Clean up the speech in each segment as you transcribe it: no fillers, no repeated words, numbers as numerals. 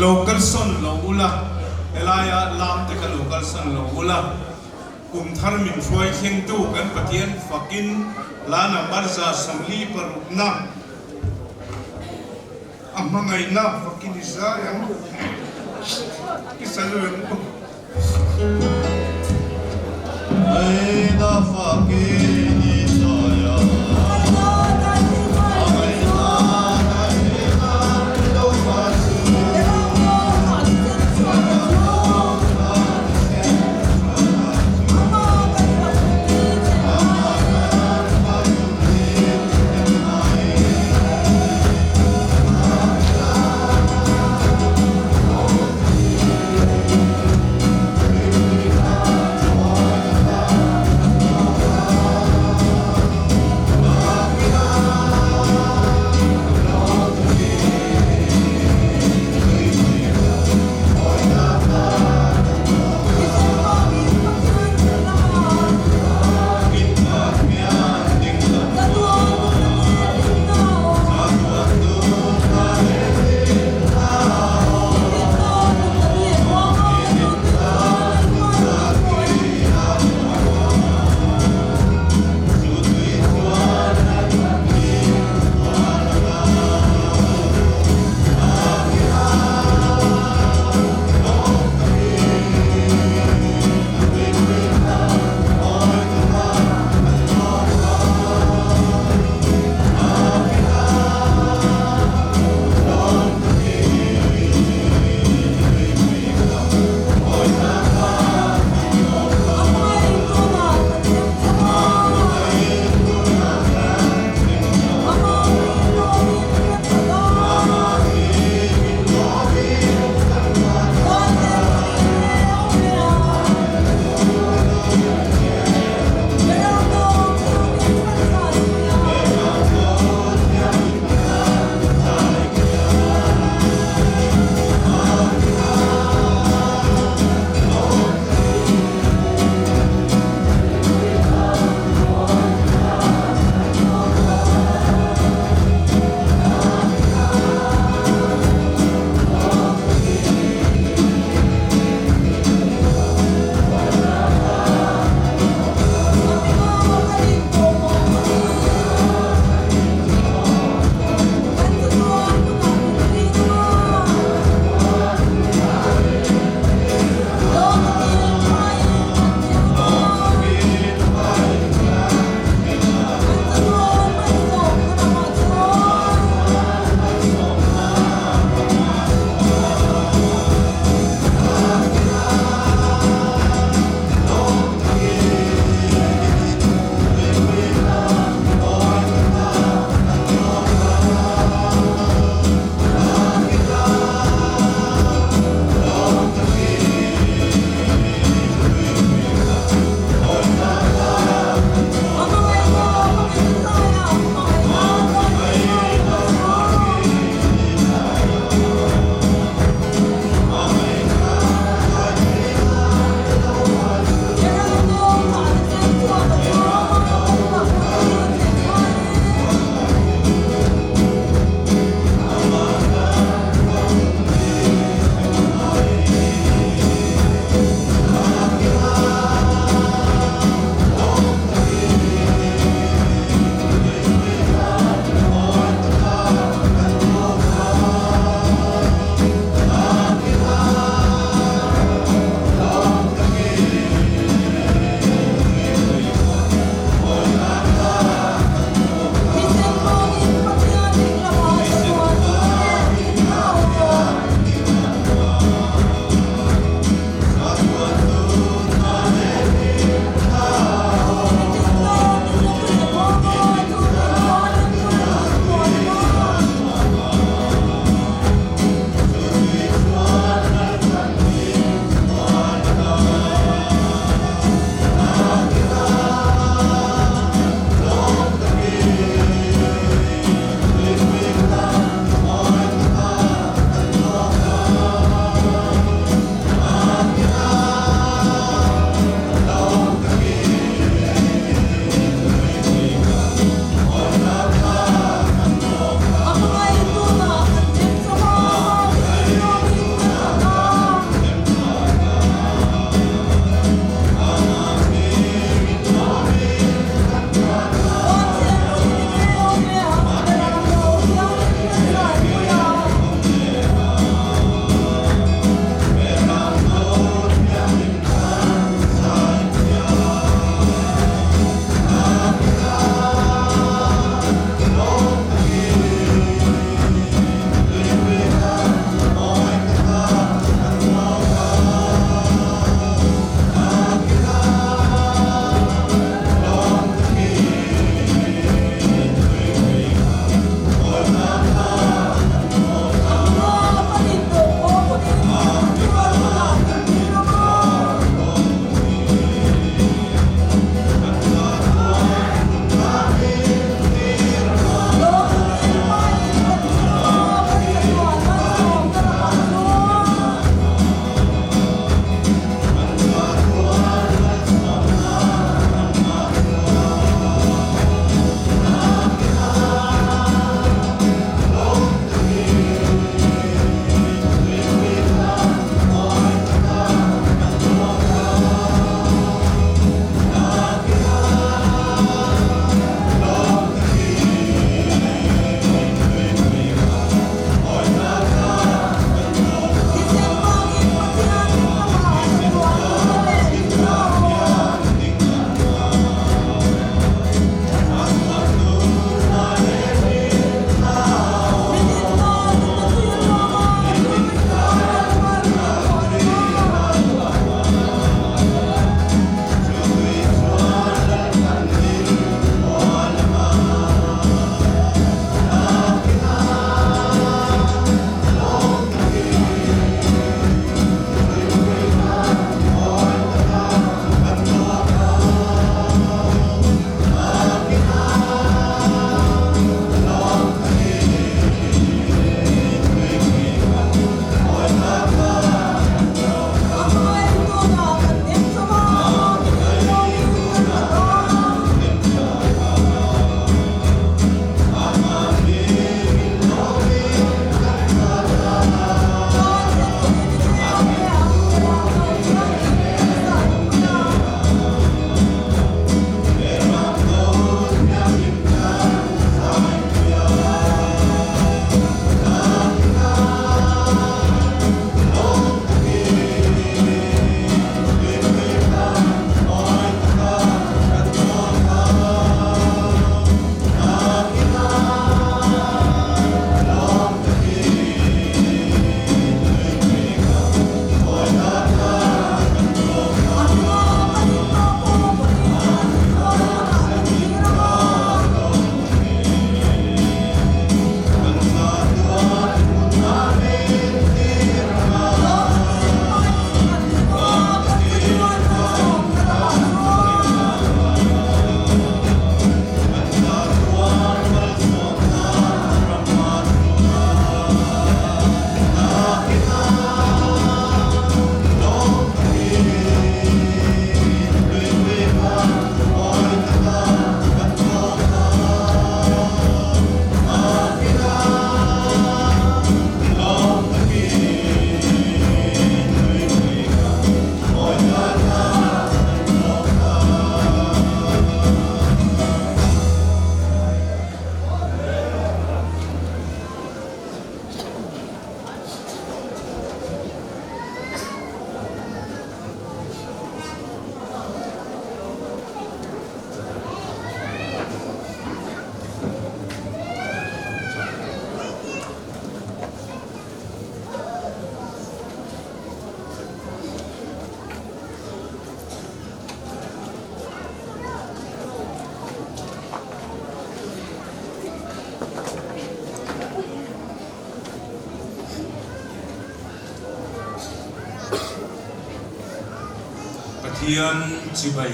Lo kalsawn lo ula, helaia lam te kha lo kalsawn lo ula, kum thar min hruai thlengtu kan Pathian fakin hla number 46 na a hmangaihna fakin i zai ang i sa lu ang u. Hmangaihna fakin i zai ang, hmangaihna daihna lo va chu. Pathian chibai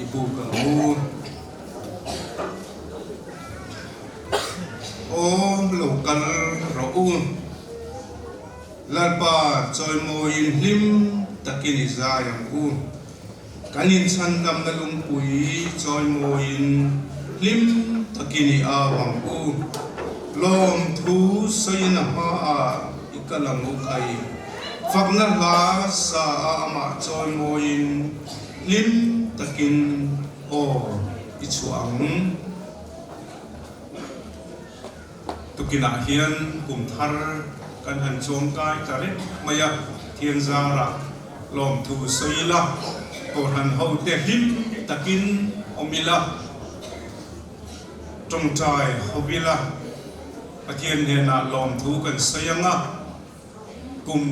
i buk ang u. Aw lo kal rawh u. Lalpa chawimawiin hlim takin i zai ang u. Kan inchhandamna lungpui chawimawiin hlim takin i au ang u. Lawmthu sawiin a hmaah i kal ang u khai. Fakna hla sa a amah chawimawiin hlim takin aw i chhuah ang. Tukinah hian kum thar kan han chuangkai ta reng mai a, Pathian zarah lawmthu sawi ila, Kohhran hote hlim takin awm ila, tawngtai ho ila, Pathian hnenah lawmthu kan sawi ang a, kum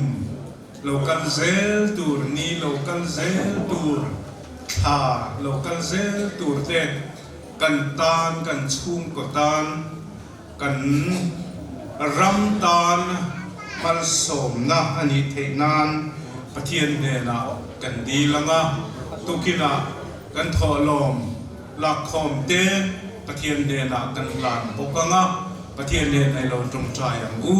lo kal zel tur, ni lo kal zel tur, thla lo kal zel tur te kan tan, kan chhungkaw tan, kan ram tan malsawmna a nih theih nan Pathian hnenah kan dil ang a, tukinah kan thawhlawm lakkhawm te Pathian hnenah kan hlan bawk ang a, Pathian hnenah i lo tawngtai ang u.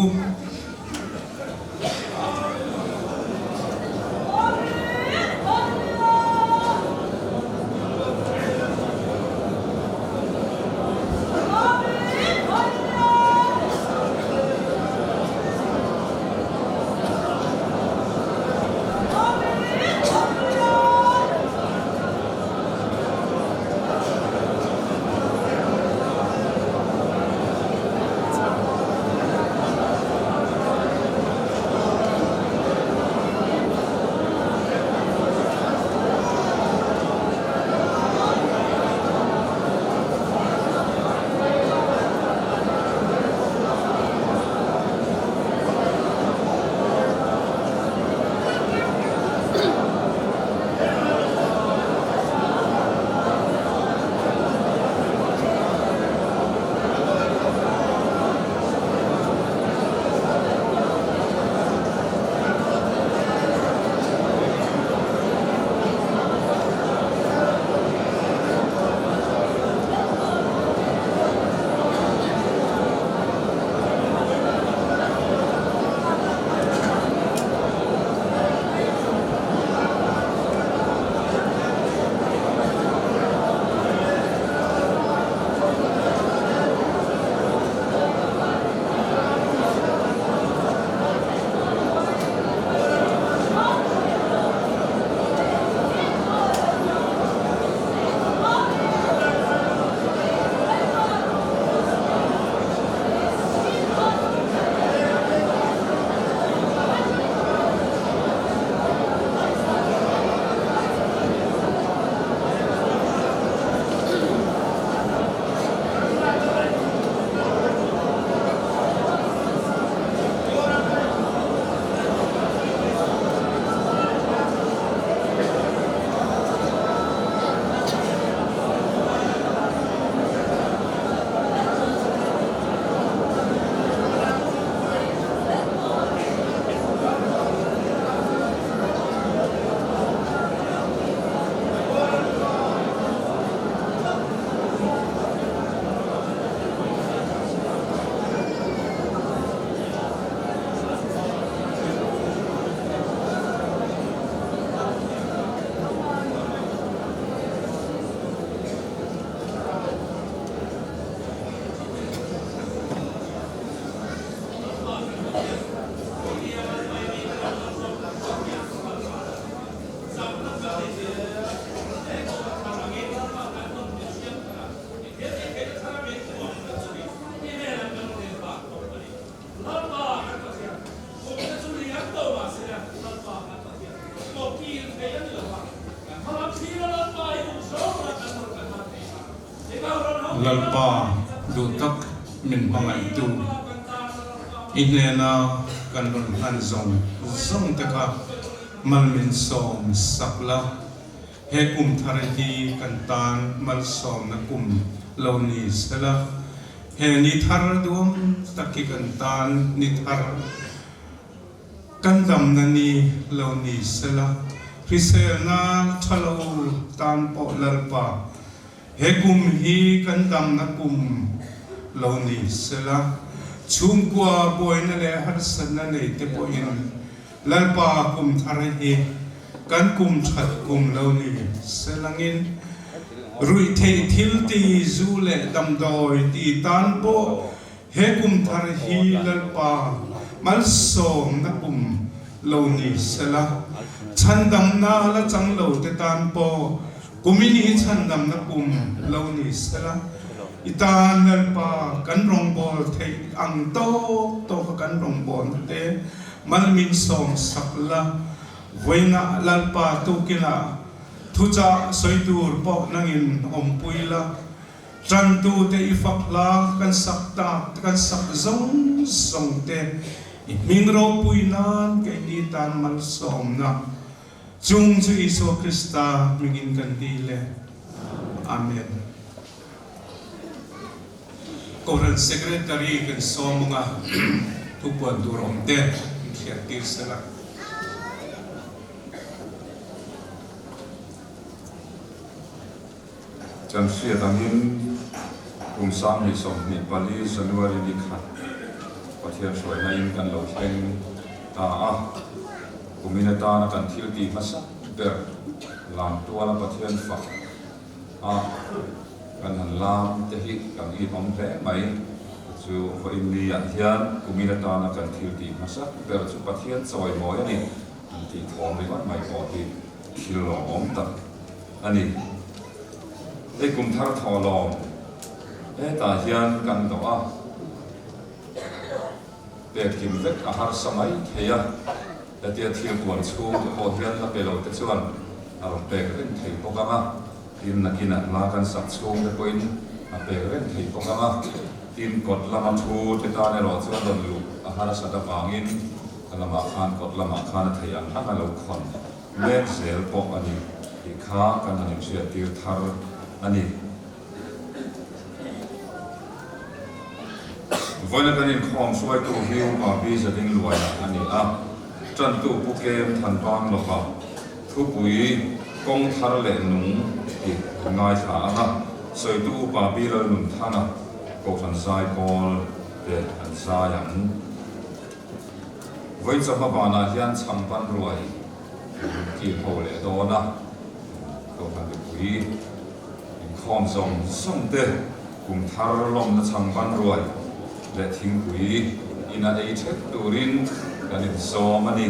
Lalpa duh tak min hmangaihtu i hnena kan rawn hlan zawng zawng te kha mal min sawm sak la, he kum thar hi kan tan malsawmna kum lo ni sela, he ni thar duam tak hi kan tan ni thar Kan damna ni lo ni sela. Hriselna tha lo tan pawh Lalpa, he kum hi kan damna kum lo ni sela, chhungkua buaina leh harsatna nei te pawhin Lalpa kum thar hi kan kum that kum lo ni selangin ruihtheih thil ti zu leh damdawi ti tan pawh He kum thar hi Lalpa malsawmna kum lo ni sela, chhandamna la chang lo te tan pawh kumin hi chhandamna kum lo ni sela, i tan Lalpa kan rawngbâwl theih ang tawk tawka kan rawngbâwlna te mal min sawm sak la, vawiinah Lalpa tukinah thuchah sawi tur pawh nangin awmpui la. Ṭantute i fak hla kan sak tak kan sak zawng zawng te i hming ropui nan keini tan malsawmna chung chu Isua Krista hmingin kan dil e. Amen. Kohhran Secretary kan sawm anga thupuan tur awm te min hriattir sela. Kan hriat angin kum 2024 January ni khat Pathian hruaina in kan lo thleng ta a, kumin atana kan thil tih hmasa ber lam tuala Pathian fak a kan han lam te hi kan inawm hle mai. Chu vawiin ni ah hian kumin atana kan thil tih hmasa ber chu Pathian chawimawi a ni an tih thawm ringawt mai pawh hi thil lawmawm tak a ni. Hei kum thar thaw lawm hetah hian kan dawh a, pek kim vek a harsa mai thei a, hetia thil kuan chhung te pawh hian la pe lo te chuan a rawn pek reng thei bawk ang a, tin nakinah hla kan sak chhung te pawhin a pek reng thei bawk ang a, tin kawt lama thu te tan erawh chuan rawn luh a harsat avangin a lamah khan kawt lamah khan a thei ang ang a lo khawn. Mek zel pawh a ni tih kha kan han inhriattir thar a ni. Vawiina kan inkhawm hruaitu hi Upa Pi Zading Luaia a ni a, Ṭantu Pu Kem Thanpang lawka thupui kawng thar leh nung tih kan ngaithla ang a, sawitu Upa Pi Lalnunthana Kohhran Zaipawl te an zai ang. Vawi chawhma banah hian chhampan ruai kil ho leh dawn a, Kohhran mipui inkhawm zawng zawng te kum thar lawmna chhampan ruai leh thingpui ina ei theuh turin kan insawm a ni.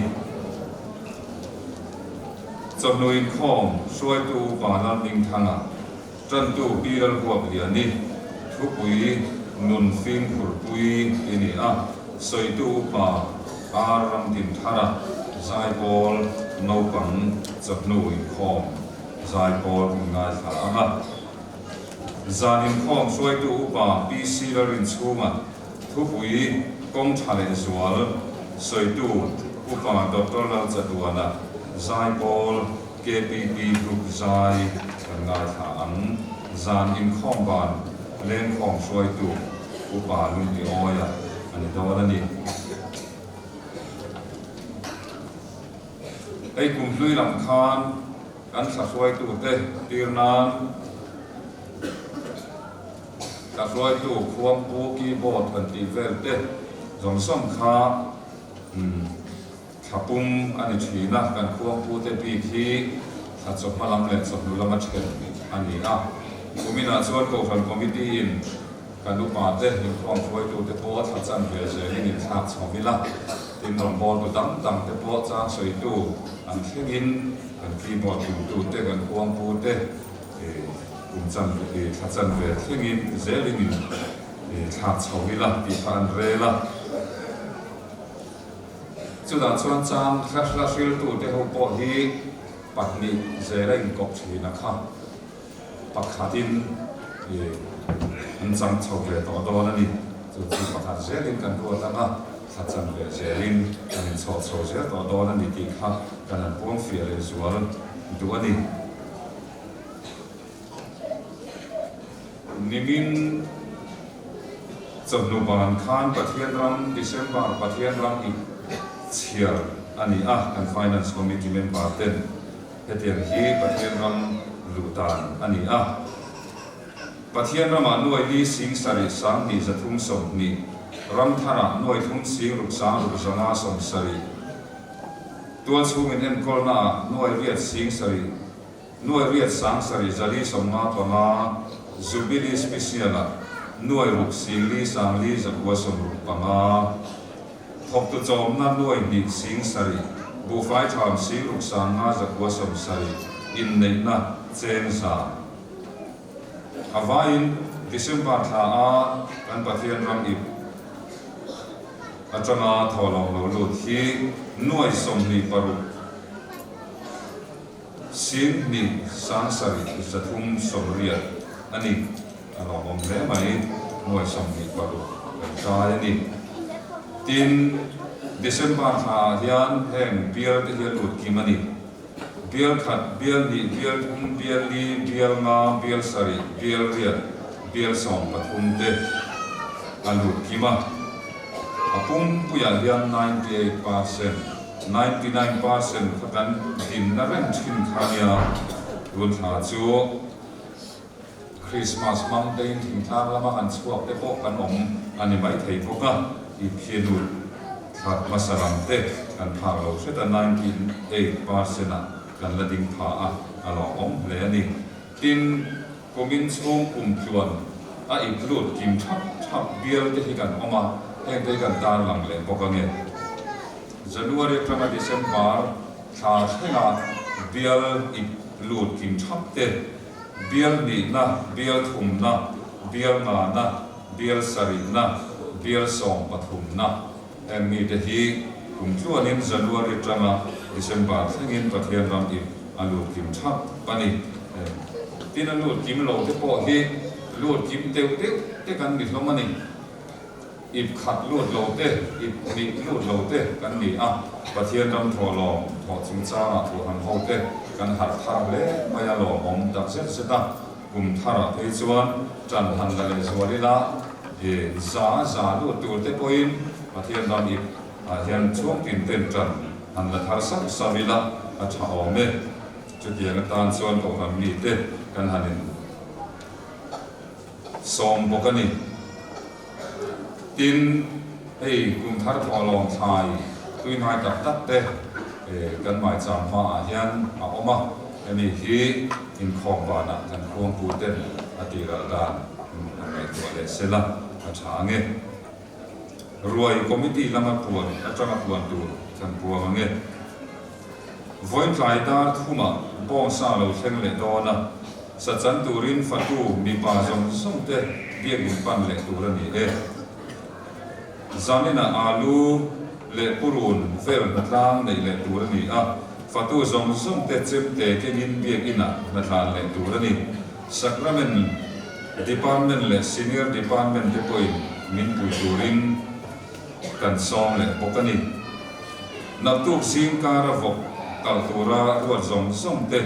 Chawhnu inkhawm hruaitu Upa Lalhmingthanga Ṭantu Pi Lalhuapliani, Thupui Nun Fimkhurpui i ni a, sawitu upa Ar Ramdinthara, Zaipawl naupang chawhnu inkhawm Zaipawl in ngaithla ang a. Zan inkhawm hruaitu upa Pi C Lalrinchhunga, Thupui Kawng Ṭha Leh Zual, sawitu upa Doctor Lalchatuana, Zaipawl KPP Group zai kan ngaithla ang. Zan inkhawm ban lengkhawm hruaitu Upa Lungti Awia a ni dawn a ni. Hei kum hlui lam khan kan thla hruaitute tir nan thla hruaitu khuangpu keyboard kan tih vel te zawng zawng kha Thla pum a ni thin a, kan khuangpute bik hi thla chawhma lam leh chawhnu lama then a ni a. Kuminah chuan Kohhran Committee in kan upate inkhawm hruaitute pawh thla chan ve zelin inthlak chho ila, tin rawngbawltu dang dangte pawh chang sawitu an thlengin kan keyboard tumtute, kan khuangpute kum chan thla chan ve thlengin zelin inthlak chho ila tih kha an rel a. Chutah chuan chang hla hla hriltute ho pawh hi pahnih zel a inkawp thin a kha pakhatin an chang chho ve tawh dawn a ni. Chu chu pakhat zelin kan ruat ang a, thla chan ve zelin kan inchhawh chho zel tawh dawn a ni tih kha kan han puang fiah leh zual duh a ni. Nimin chawhnu ban khan Pathian ram December Pathian ram i chhiar a ni a, kan Finance Committee member ten Hetiang hi Pathian ram luh dan a ni a. Pathian ramah nuai li sing sarih 20 320, ram tharah nuai thum sing ruk 60 5 70, tual chhungin enkawlnaah nuai riat sing sarih nuai riat 70 455, Jubilee Special-ah nuai ruk sing li 4 965. Thawktu chawmna nuai hnih sing sarih, buhfai tham sing ruk 5 970, inneihna cheng za. A vaiin December thla a kan Pathian ram ip atanga thawhlawm lo lut hi nuai 26 sing hnih 7380 a ni. A lawmawm hle mai, nuai 26 kan tlai a ni. Tin, December thla ah hian heng bial te hi a lut kim a ni. Bial khat, bial hnih, bial thum, bial li, bial nga, bial sarih, bial riat, bial 13 te a lut kim a. A pumpuiah hian 98%, 99% kha kan dinna reng thin kha nia tun thla chu. Christmas hmang tein thingtlang lama han chhuak te pawh kan awm a ni mai thei bawk a, i phianut thla hmasa lam te kan phak lo hret a, 98% ah kan la ding pha a, a lawmawm hle a ni. Tin, kumin chhung kum tluan a ip lut kim thap thap bial te hi kan awm a, heng te hi kan tarlang leh bawk ange. January atanga December thla thlenga bial ip lut kim thap te Bial nihna, bial thumna, bial ngana, bial sarihna, bial 13na heng mite hi kum tluanin January atanga December thlengin Pathian ram ip a lut kim thap a ni. Tin a lut kim lo te pawh hi lut kim deuh deuh te kan ni hlawm a ni. Ip khat lut lo te, ip hnih lut lo te kan ni a, Pathian ram thawh lawm thawh chungchangah thuhhan ho te kan harh thar hle mai a lawmawm tak zet zet a, kum tharah phei chuan ṭan han la leh zual ila i za za lut tur te pawhin Pathian ram ip ah hian chhungtin ten ṭan han la thar sauh sauh ila a ṭha awm e. Chutiang atan chuan kohhran mite kan han in sawm bawk a ni. Tin, hei kum thar thawhlawm thlai tui hnai tak tak te kan maicham hmaah hian a awm a, hemi hi inkhawm banah kan khuangpu ten a tihral dan an ngaihtuah leh sela a tha ang e. Ruai committee lama puan atanga puan tur kan puang ang e. Vawitlai dar thumah bawngsa lo thleng leh dawn a, sa chan turin fatu mipa zawng zawng te biakin pan leh tur a ni e. Zaninah alu leh purun vel hnatlang neih leh tur a ni a, fatu zawng zawng te chemte kengin biakinah hnatlan leh tur a ni. Sacrament Department leh Senior Department te pawhin min pui turin kan sawm leh bawk a ni. Naktuk zing kara vawk kal tura ruat zawng zawng te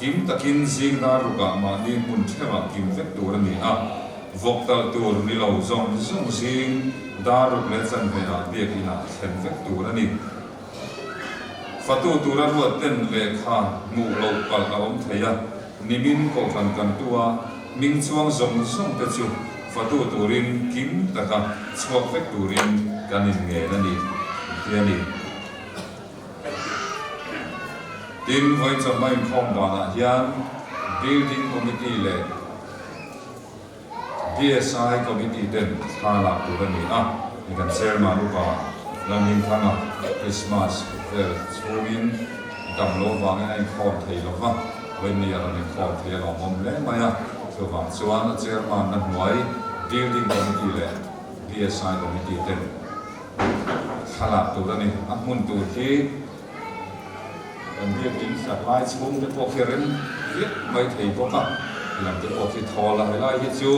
kim takin zing dar rukah mahni hmun theuhah kim vek tur a ni a, vawk kal tur ni lo zawng zawng zing dar ruk leh chanveah biakinah thlen vek tur a ni. Fatu tura ruat ten lehkha hmuh loh palh a awm thei a, nimin kohhran kan tu a, hming chuang zawng zawng te chu fatu turin kim taka chhuak vek turin kan inngen a ni, ti a ni. Tin, vawichawhma inkhawm banah hian Building Committee leh BSI Committee ten thla lak tur a ni a, hei kan Chairman upa Lalhmingthanga Christmas vel chhungin dam lo vangin a inkhawm thei lo va, vawiin a rawn inkhawm thei a lawmawm hle mai a, chuvang chuan a Chairman na hnuai Building Committee leh BSI Committee ten thla lak tur a ni. A hmun tur hi Kan biakin sak lai chhung te pawh khi rem viak mai thei bawk a, lam te pawh khi thawl a, helai hi chu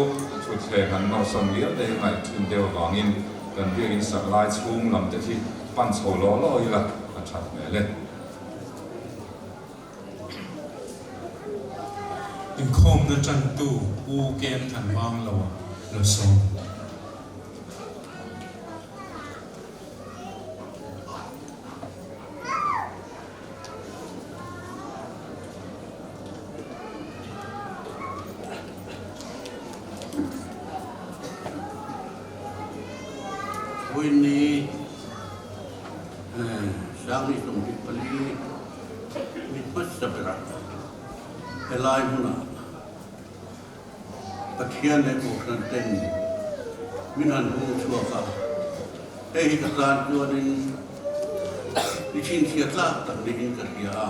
thutthleng han nawrsawn liam te hi ngaih thin deuh avangin kan biakin sak lai chhung lam te khi pan chho law law ila a that hmel e. Inkhawmna tantu Pu Kem Thanvangloa lo sawm. 24 ni hmasa berah helai hmunah Pathian leh Kohhran ten min han hung chhuak a, hei hi ka tan chuanin i chhinchhiah tlak tak niin ka hria a,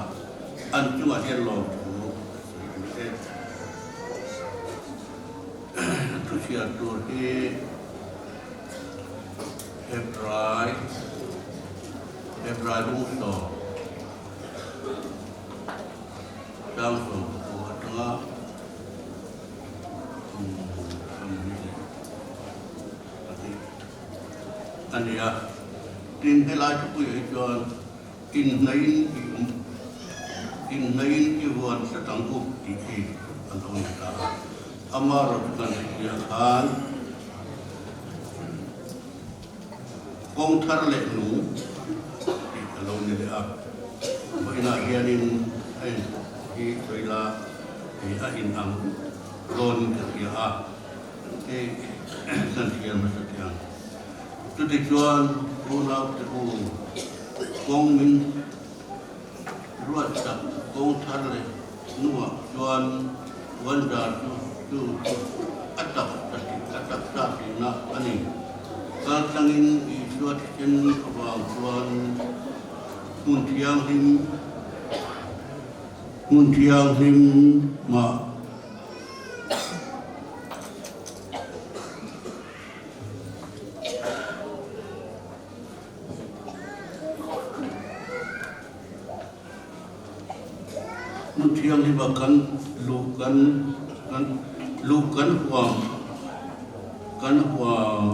an chungah hian lawmthu ka sawi a ni e. Thu chhiar tur hi Hebrai Hebrai bungsaw Tlangsawn pakua atanga 22 a ni a. Tin, helai thupuiah hi chuan inhnaiin i awm, inhnaiin i huan hret ang u tih hi a lo ni ta a. Ama rawt kan hriat khan kawng thar leh nung tih a lo ni leh a. Vawiinah hianin a inpawh hi sawi la hei a inang dawn ka hria a, hei kan hria hmasa teh ang. Chutichuan unaute u, kawng min ruat tak kawng thar leh hnuah chuan Wanda chu chu chu a tak ta tih a tak ta tihna a ni. Kal tlangin Isua thisen avang chuan hmun thianghlim hmun thianghlim mah Hmun thianghlim a kan luh kan kan luh kan huam kan huam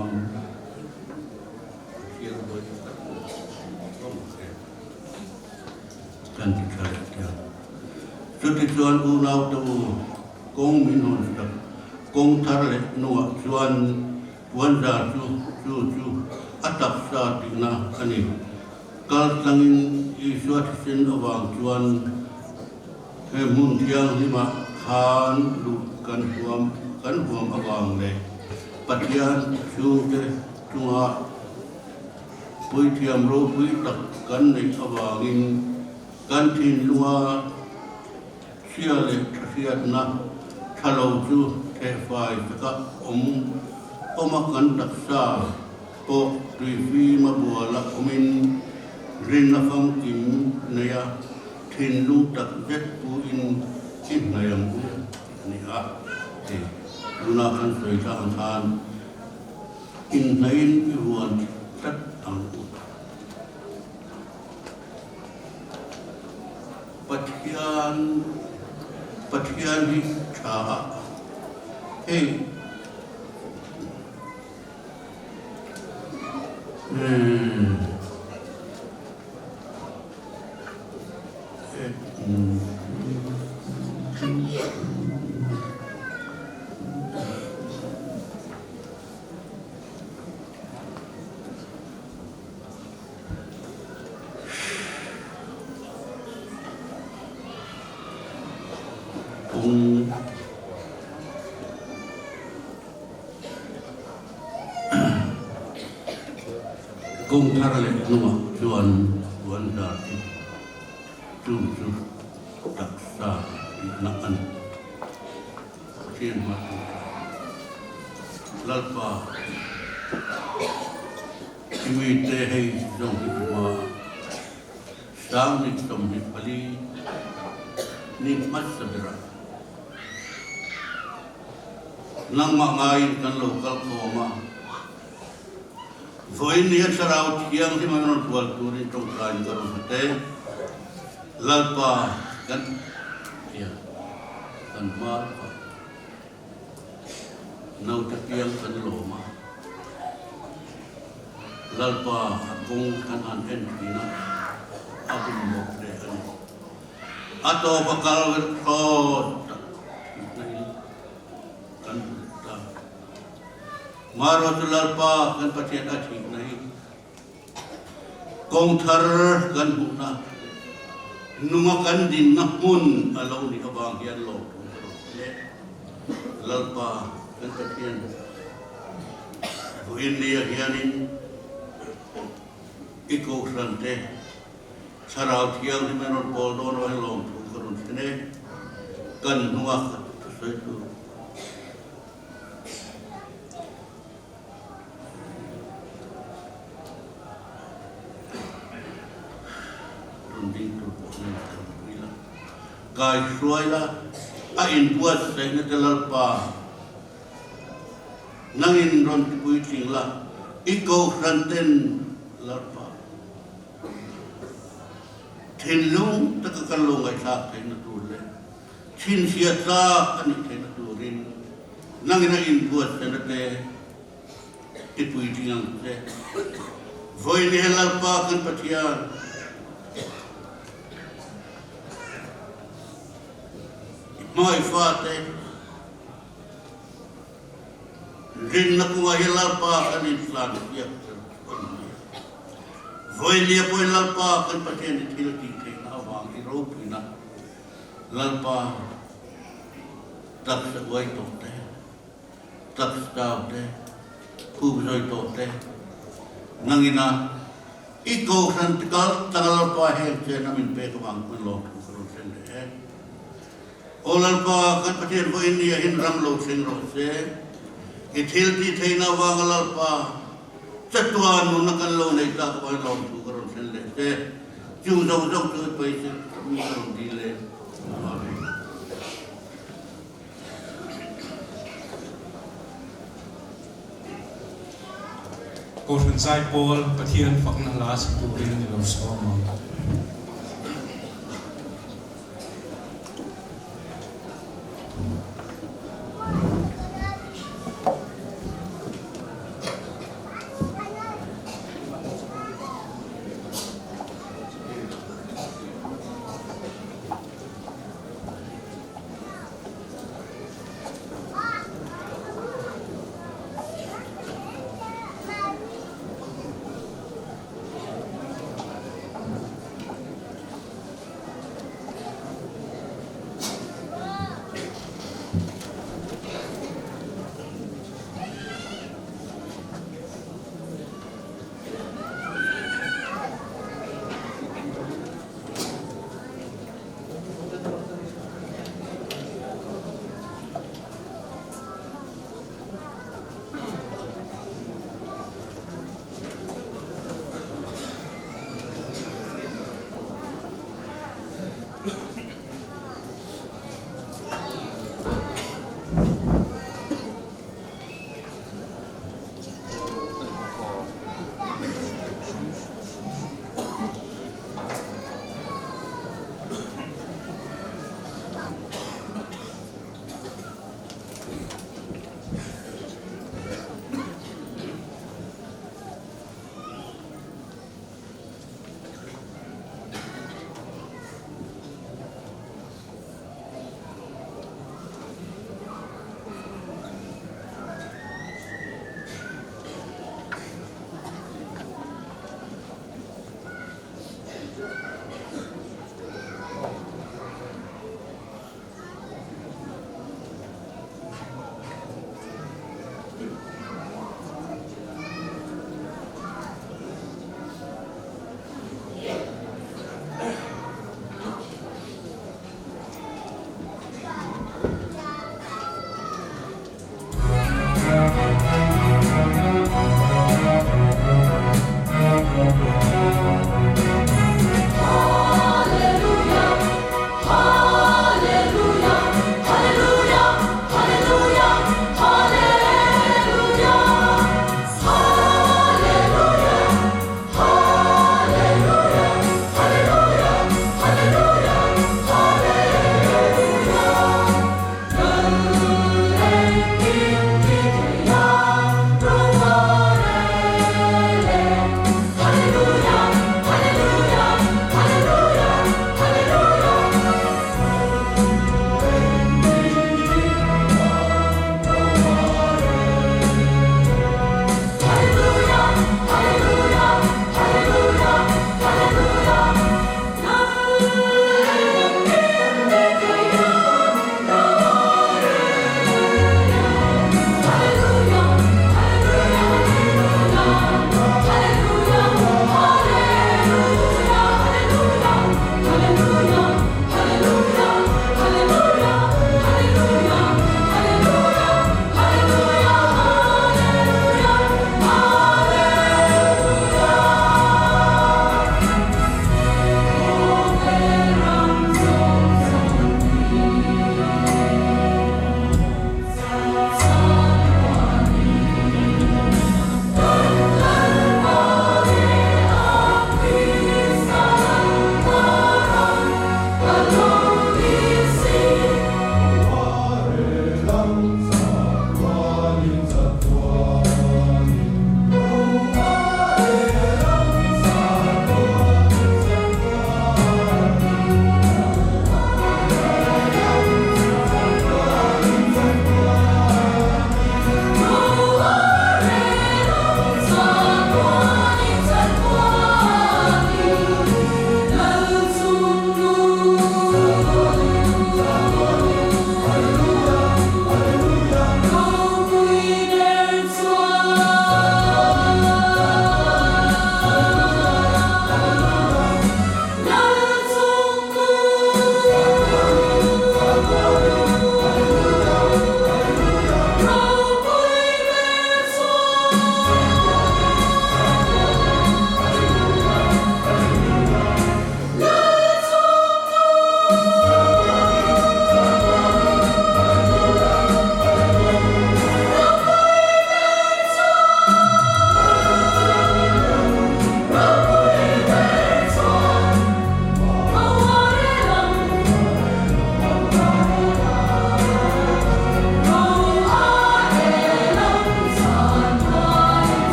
kan ti tha leh teh. Chutichuan unaute u kawng min hawn sak kawng thar leh hnungah chuan Puanzar chu chu chu a taksa tihna a ni. Kal tlangin Isua thisen avang chuan he hmun thianghlimah khan luh kan huam kan huam avang leh Pathian chhungte chunga puithiam ropui tak kan neih avangin kan thinlunga Hria leh thahriatna tha lo chu thehfai taka awm awm a kan taksa pawh tuifim a bual a awmin rinna famkim nei a thinlung tak zet puin i hnai ang u tih a ni a. Hei tuna kan sawi tlang ang khan inhnaiin i huan tlat ang u. Pathian Pathian hi tha a hei umm Kawng kawng thar leh hnungah chuan puan zar chu chu chu taksa tihna a ni. Pathian hma chu Lalpa. I mite hei zawng hi hma 2024 ni hmasa berah nangmah ngaiin kan lo kal khawm a, vawiin ni a Thlarau Thianghlim a rawn bual turin tawngtaiin ka rawn hmu te. Lalpa kan kan hma Naute piang kan lawm a, Lalpa a kawng kan han en thin a, a hun bawk hle a ni. A tawp a kal thlawt tak thihna in kan hmu leh ta. Marawh chu Lalpa kan Pathian a thihna hi Kawng thar kan hmuhna, nunga kan dinna hmun a lo nih avang hian lawmthu ka rawn hle. Lalpa kan Pathian vawiin nia hianin I kohhran te Thlarau Thianghlim an rawn pawl dawn rual hi lawmthu ka rawn thlen e. Kan hnunga ka thusawi tur. Rawn ding tur pawh hian ka pui la. Kai hruai la, a inbuatsaihna te Lalpa nangin rawn ti puitling la, i kohhran ten Lalpa thinlung taka kan lo ngaihthlak theihna tur leh chhinchhiah tlak a nih theihna turin nangin a inbuatsaihna te ti puitling ang che. Vawiin hi Lalpa kan Pathian. I hmangaih fate rinna kawngah hian Lalpa kan intlan fiak tel chu a ni a. Vawinia pawhin Lalpa kan Pathian i thil tih theihna avang i ropuina Lalpa taksa uai tawh te, taksa chau te, khup zawi tawh te, nangina i kohhran tikal tlang Lalpa heng chen a min pek avang chuan lawmthu ka rawn thlen leh e. Aw Lalpa, kan Pathian vawiin ni ah hin ram lo thleng rawh se. I thil tih theihna avanga Lalpa, chatuan nunna kan lo neih tak avangin lawmthu ka rawn thlen leh che. Chung zawng zawng chu i paise mi ka rawn dil e. Amen. Kohhran Zaipawl Pathian fakna hla sa turin i lo sawm ang.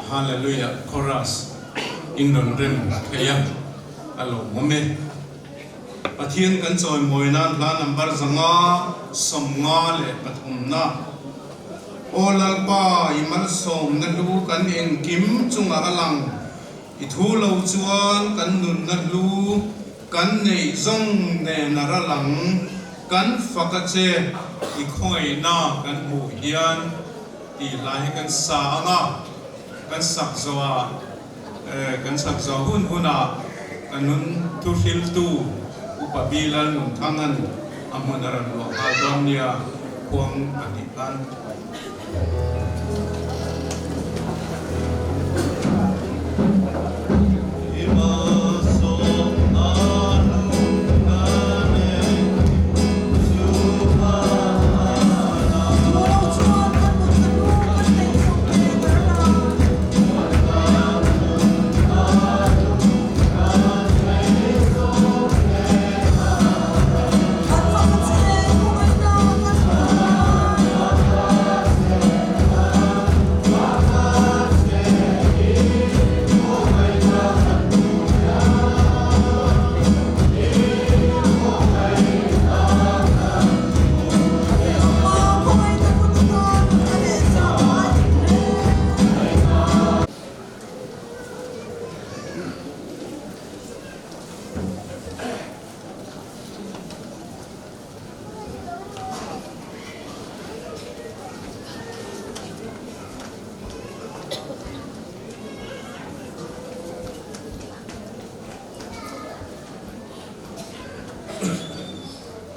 Hallelujah Chorus in rawn rem thei a, a lawmawm e. Pathian kan chawimawi nan hla number 593 na Aw Lalpa i malsawmna hlu kan engkim chungah a lang, i thu lo chuan kan nunna hlu kan neih zawng nen a ra lang, kan fak a che i khawngaihna kan hmuh hian tih hla hi kan sa ang a, kan sak zawhah kan sak zawh hun hunah ka nun thuhriltu Upa Bi Lalnungthanga'n a hmun a rawn luah nghal dawn nia khuang pahnih khan.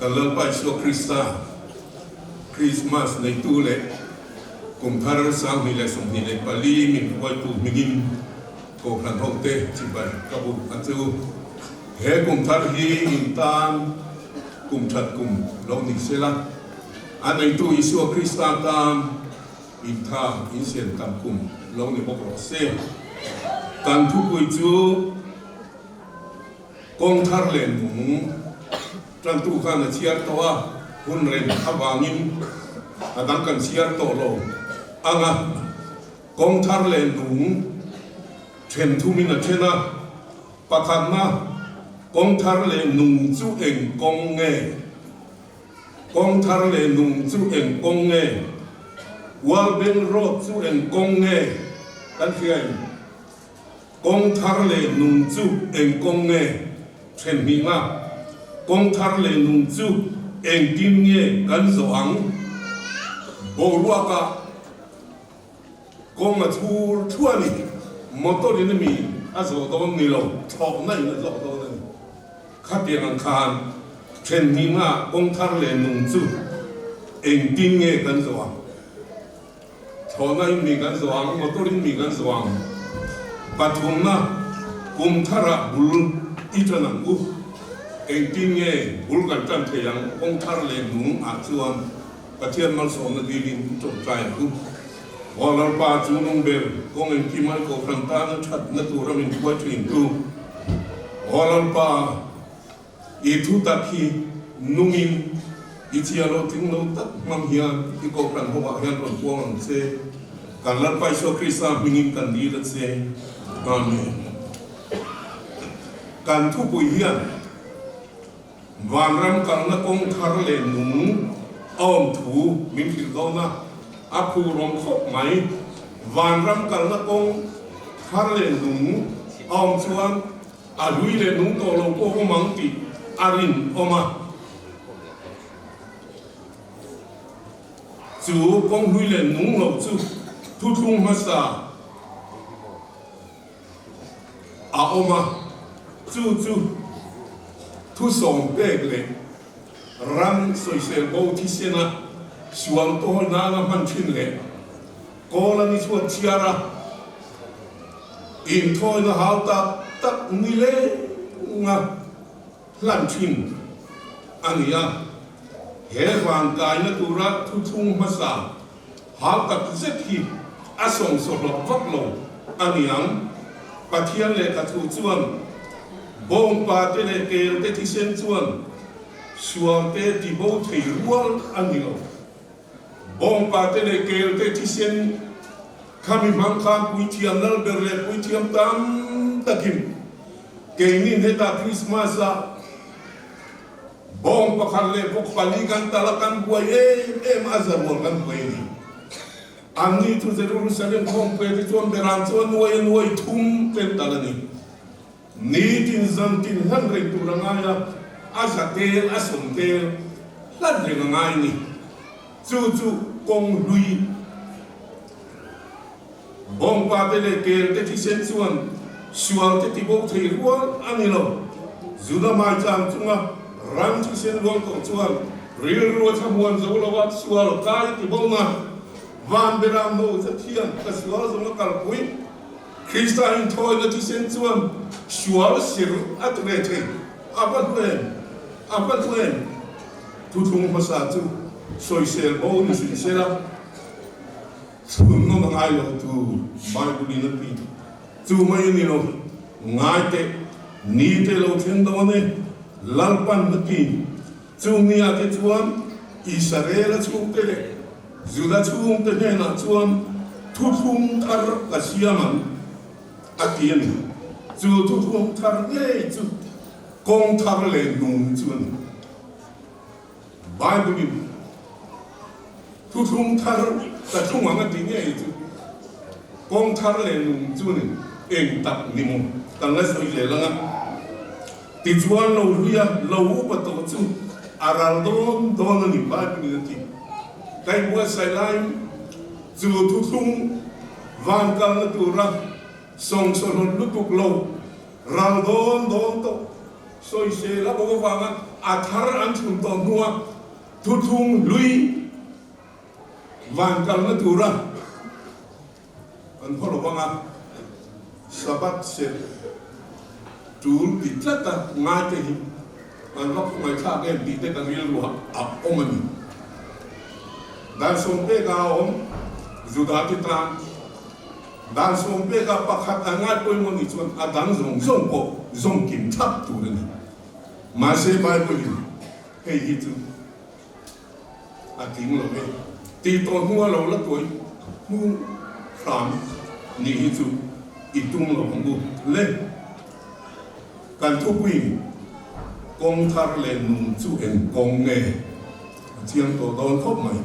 Kan Lalpa Isua Krista Krismas neitu leh kum thar 2024 min hruaitu hmingin Kohhran hote chibai ka buk a chu. He kum thar hi in tan kum that kum lo ni sela, a neitu Isua Krista tan in tha in siam tam kum lo ni bawk rawh se. Kan thupui chu kawng thar leh nung tantu khan a chhiar tawh a, hun reng avangin a dang kan chhiar tawh lo ang a, kawng thar leh nung then thumin a then a. Pakhatna, kawng thar leh nung chu eng kawng nge? Kawng thar leh nung chu eng kawng nge? World Bank Road chu eng kawng nge? Kan hria em? Kawng thar leh nung chu eng kawng nge? Thenhnihna, kawng thar leh nung chu engtin nge kan zawh ang? Boruakah. Kawng a thur thua a ni. Motor in ami a zawh dawn ni lo, thlawhna in a zawh dawn a ni. Khatiang ang khan then hnihna kawng thar leh nung chu engtin nge kan zawh ang? Thlawhna in mi kan zawh ang, motor in mi kan zawh ang. Pathumna kum tharah bul i tan ang u. Engtin nge bul kan tan thei ang kawng thar leh nung ah chuan? Pathian malsawmna dilin tawngtai ang u. Aw Lalpa chu nung ber, kawng engkim ai kohhran tana thatna tura min hruai thintu. Aw Lalpa, i thu tak hi nungin i chhia lo tling lo tak hmang hian i kohhran ho ah hian rawn puang ang che. Kan Lalpa Isua Krista hmingin kan dil a che. Amen. Kan thupui hian. Vanram kalna kawng thar leh nung a awm thu min hrilh dawn a, a phurawm khawp mai. Vanram kalna kawng thar leh nung a awm chuan a hlui leh nung tawh lo pawh awm ang tih a rinawm a. Chu kawng hlui leh nung lo chu thuthlung hmasa a awm a, chu chu thusawm pek leh ram sawisel bo thisena sual tawi nana hman thin leh kawl a ni chhuat chhiar a, inthawina hau tak tak ni lenga hlan thin a ni a, he vankaina tura thuthlung hmasa Hau tak zet hi a sawmsawhlawk vak lo a niang. Pathian lehkha thu chuan bawngpa te leh kel te thisen chuan sual te tibo thei rual a ni lo. Bawngpa te leh kel te thisen. Khami hmang khan puithiam lalber leh puithiam tam takin keinin hetah Krismas ah bawng pakhat leh bawk pali kan tal a kan buai em em a zarual kan buai a ni. Anni chu Jerusalem khawmpui te chuan beram chu a nuai a nuai thum ten tal a ni. Nitin zan tin hlan reng tur a ngai a, a za tel a sawm tel hlan reng a ngai ni. Chu chu kawng hlui bawngpa te leh kel te thisen chuan sual te tibo thei rual a ni lo. Juda maichang chunga ram thisen luang tawh chuan rilru a thlamuan zo lo a, sual kai tibo na van beram no zathian ka sual zawng a kalpui. Krista inthawina thisen chuan sual sir a ti ve thei. A va hluem! A va hluem! Thuthlung hmasa chu sawisel bo ni hrim se la, chhun nawn a ngai lo tur Bible-in a ti. Chu mai a ni lo, ngai teh, ni te lo thleng dawn e, Lalpan a ti. Chung nia te chuan Israela chhungte leh Juda chhungte hnenah chuan thuthlung thar ka siam ang, a ti a ni. Chu thuthlung thar ngei chu kawng thar leh nung chu a ni. Bible-in thuthlung thar ka thlung ang a ti ngei chu kawng thar leh nung chu a ni. Eng tak ni maw? Kan la sawi zel ang a. Tichuan lo hlui a, lo upa tawh chu a ral dawn dawn a ni, Bible in a ti. Ka inbuatsaih laiin chu thuthlung van kalna tura sawngsawhlawt lutuk lo ral dawn dawn tawh sawisel a bawk avanga a thar an chhun tawh hnua thuthlung hlui van kalna tura An haw lo vang a, Sabbath serh tul ti tlat a ngai te hi an va khawngaihthlak em tih te ka rilruah a awm a ni. Dan sawmpeka a awm, Juda te tan dan sawmpeka pakhat an ngai pawimawh nih chuan a dang zawng zawng pawh zawng kim thlap tur a ni. Mahse Bible in hei hi chu A tling lo e. Tih tawh hnua lo la tuai hnu hram nih hi chu i tum lo ang u le. Kan thupuiin kawng thar leh nung chu eng kawng nge? A chiang tawh dawn khawp mai.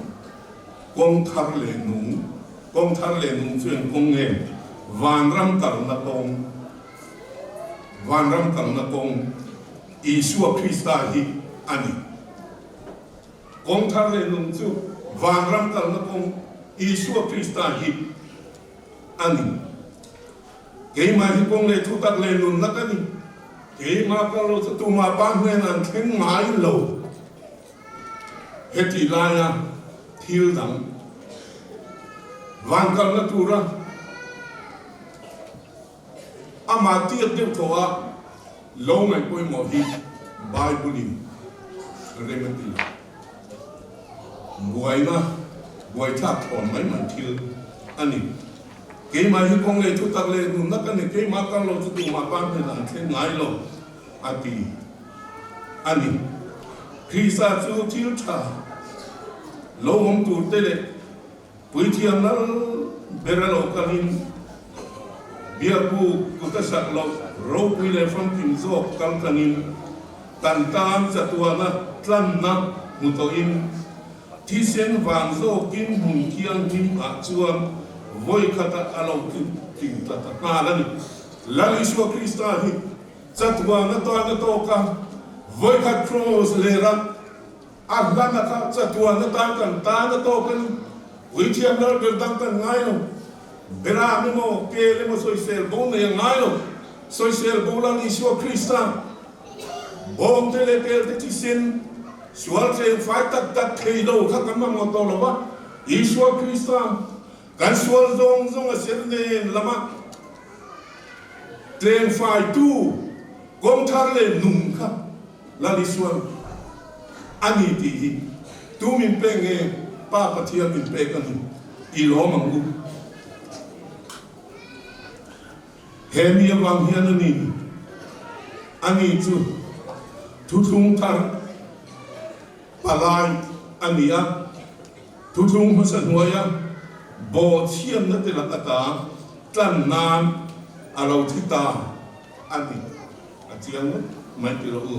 Kawng thar leh nung, kawng thar leh nung chu eng kawng nge? Vanram kalna kawng, vanram kalna kawng Isua Krista hi a ni. Kawng thar leh nung chu vanram kalna kawng Isua Krista hi a ni. Keimah hi kawng leh thutak leh nunna ka ni. Keimah kal lo chu tumah pa hnen an thleng ngai lo. Heti laia thil dang van kalna tura Amah tiak deuh thaw a lo ngaih pawimawh hi Bible-in rem a ti lo. Buaina buaithlak thawn mai mai thil a ni. Keimah hi kawng leh thutak leh nunna ka ni, keimah kal lo chu tumah pa hnenah an thleng ngai lo a ti a ni. Krista chu thil tha lo awm tur te leh Puithiam lal ber a lo kalin Biakbu kut a sak loh ropui leh famkim zawk kal tlangin kan tan chatuana tlanna hmu tawhin thisen vang zawkin hmun thianghlim ah chuan vawi khata a lo tling tla ta nghal a ni. Lal Isua Krista hi chatuana tan a tawk a, vawi khat kraws lera A hlan a kha chatuan atan kan tan a tawk a ni. Puithiam lal ber dang kan ngai lo. Beram emaw, kel emaw sawisel bo nei a ngai lo. Sawisel bo lal Isua Krista bawngte leh kelte thisen sual tleng fai tak tak thei lo kha kan mamawh tawh lo va. Isua Krista kan sual zawng zawng a ser nen lama tleng faitu kawng thar leh nung kha Lal Isuan a ni tih hi tu min pek nge? Pa Pathian min pek a ni. I lawm ang u. He mi avang hian a ni, a ni chu thuthlung thar palai a ni a, thuthlung hmasa hnuaia. Bawhchhiatna te lak ata tlan nan a lo thi ta a ni. A chiang ngawt mai ti rawh u.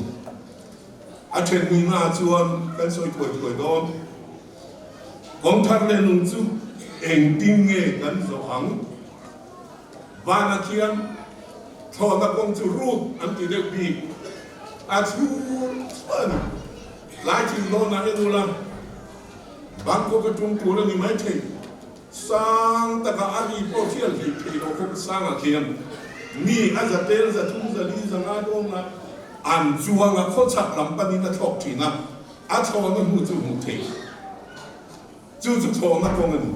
A then nihna ah chuan kan sawi thuai thuai dawn. Kawng thar leh nung chu engtin nge kan zawh ang? Vana khian thlawhna kawng chu route an ti deuh bik. A chhur chhuah a ni. Tlai thil dawnah en ula. Bangkok a tum tur a ni mai thei. Sang taka a ri pawh hriat hlei thei lo khawp sangah khian mi a za tel, za thum, za li, za nga dawn a, an chuang a, khawchhak lam panin a thlawk thin a, a thlawhna hnu chu hmuh theih. Chu chu thlawhna kawng a ni.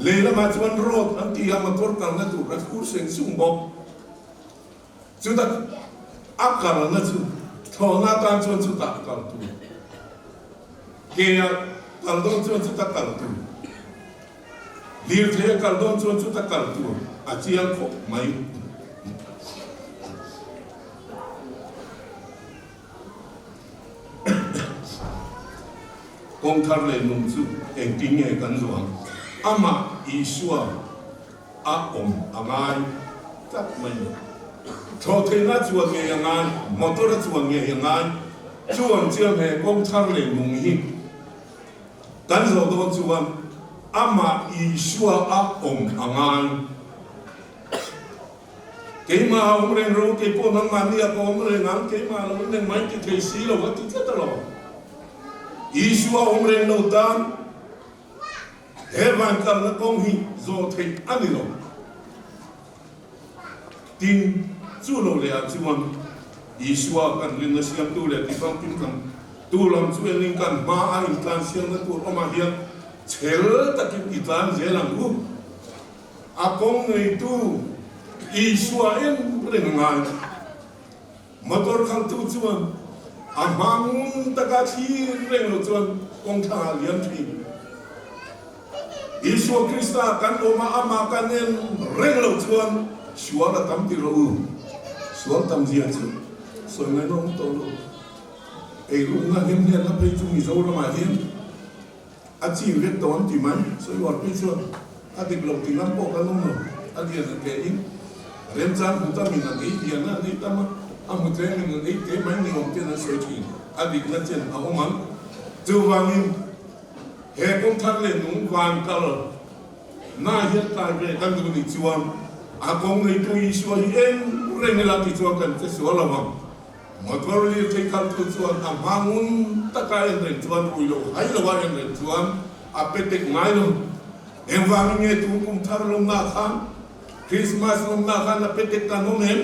Lei lamah chuan road an ti a, motor kalna tur a thlur seng sung bawk. Chutah a kalna chu thlawhna atan chuan chutah a kal tur. Ke a kal dawn chuan chuta kal tur. Lirthei a kal dawn chuan chuta kal tur a chiang khawp mai. Kawng thar leh nung chu engtin nge kan zuang? Amah Isua a awm a ngai tlat mai a ni. Thlawhtheihna a chuan ngei a ngai, motor a chuan ngei a ngai. Chuan chiang he kawng thar leh nung hi kan zawh dawn chuan amah Isua a awm a ngai. Keimah a awm reng ro, kei pawh nangmah nia ka awm reng ang, keimah lo awm reng mai ti thei si lo a ti tlat alawm. Isua a awm reng lo tan. He van kalna kawng hi zawh theih a ni lo. Tin, chu lo leh ah chuan Isua kan rinna siamtu leh tifangkim kan tu lam chu engin kan hma a intlan siamna tur awmah hian chhel takin i tlan zel ang u. A kawng neitu Isua en reng a ngai. Motor khaltu chuan a hma ngun taka thlir reng lo chuan kawng thlangah liam thin. Isua Krista kan awm a, amah kan en reng lo chuan sual a tam ti rawh u. Sual tam zia chu sawi ngaihna awm tawh lo. Eirukna hlemhletna phei chu Mizoramah hian a chin vek tawh an ti mai. Sawi uar phei chuan a dik lo ti ngam pawh kan awm lo. A lian a ke in remchang hmu tam in an ei lian a, an ei tam a, a hmu tlem in an ei te mai ni awm ten an sawi thin. A dikna chen a awm ang. Chuvangin he kawng thar leh nung van kal na hian tlai ve kan duh nih chuan a kawng neitu Isua hi eng reng ila ti chuan kan che sual lo ang. Motor lirthei khaltu chuan a hma ngun taka en reng chuan rui lo hai lo a en reng chuan a pe tek ngai lo. Engvangin nge tun kum thar lawmna khan Krismas lawmna khan a pe tek kan awm em?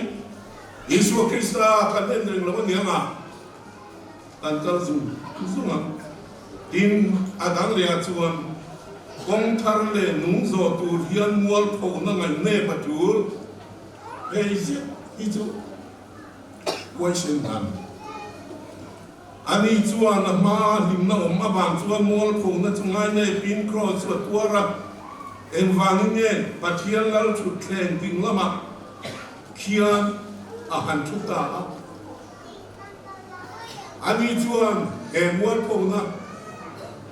Isua Krista kan en reng lo a niang a, kan kal zung zung ang. Tin, a dang leh ah chuan kawng thar leh nung zawh tur hian mualphona ngaihnep a tul. Hei zet hi chu. Huaisen dan. Ani chuan a hma hlimna awm avang chuan mualphona chu ngainepin kraws chu a tuar a. Engvangin nge Pathian lal thutthleng ding lamah khian a han thu ta a? Ani chuan he mualphona,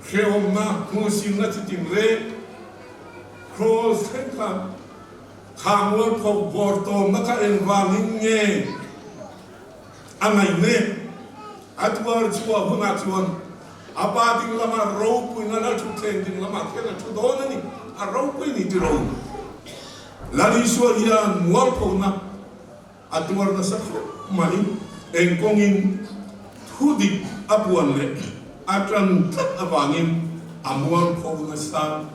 hrehawmna, hmuhsinna chitin reng kraws thleng khan Kha mualpho bawr tawmna kha engvangin nge a ngaihnek? A tuar chhuah hunah chuan a pa ding lamah ropuina lal thutthleng ding lamah khian a thu dawn a ni. A ropui ni tiro. Lal Isua hian mualphona a tuar nasa khawp mai. Eng kawngin thu dik a puan leh a tan tlat avangin a mualpho nasa.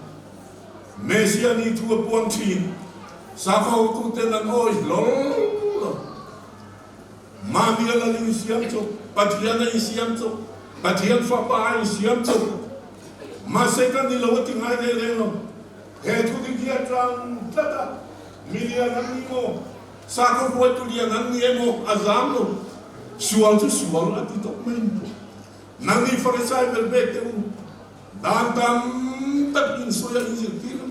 Messia ni thu a puang thin. Sakhaw hotuten an awih hlawl lo. Mahni a lal insiam chu, Pathian a insiam chu, Pathian Fapa a insiam chu. Mahse ka ni lo a ti ngai reng reng lo. He thu dik hi a tang tlat a, mi lian an ni maw, sakhaw hruaitu lian an ni emaw a zam lo. Sual chu sual a ti tawp mai. Nangni Farisai velbek te u, Dan tam tak in sawi a in zirtir a,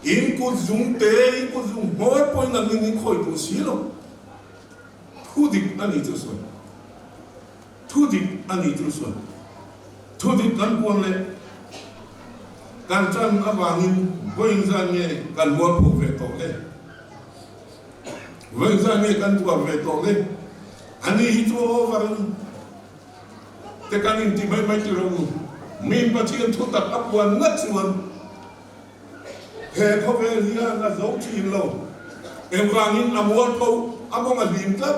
in kut zung te, in kut zung hmawr pawhin an ning in khawi duh si lo. Thu dik a ni chu sawi. Thu dik a ni chu sawi. Thu dik kan puan leh kan chan avangin Vawiin zan nge kan mualpho ve tawh le? Vawiin zan nge kan tuar ve tawh le? Ani hi chu a over a ni. Te kan inti mai mai ti rawh u. Min Pathian thu tak a puan ngat chuan he khawvel hian a zo thin lo. Engvangin a mualpho a mawng a hlim tlat.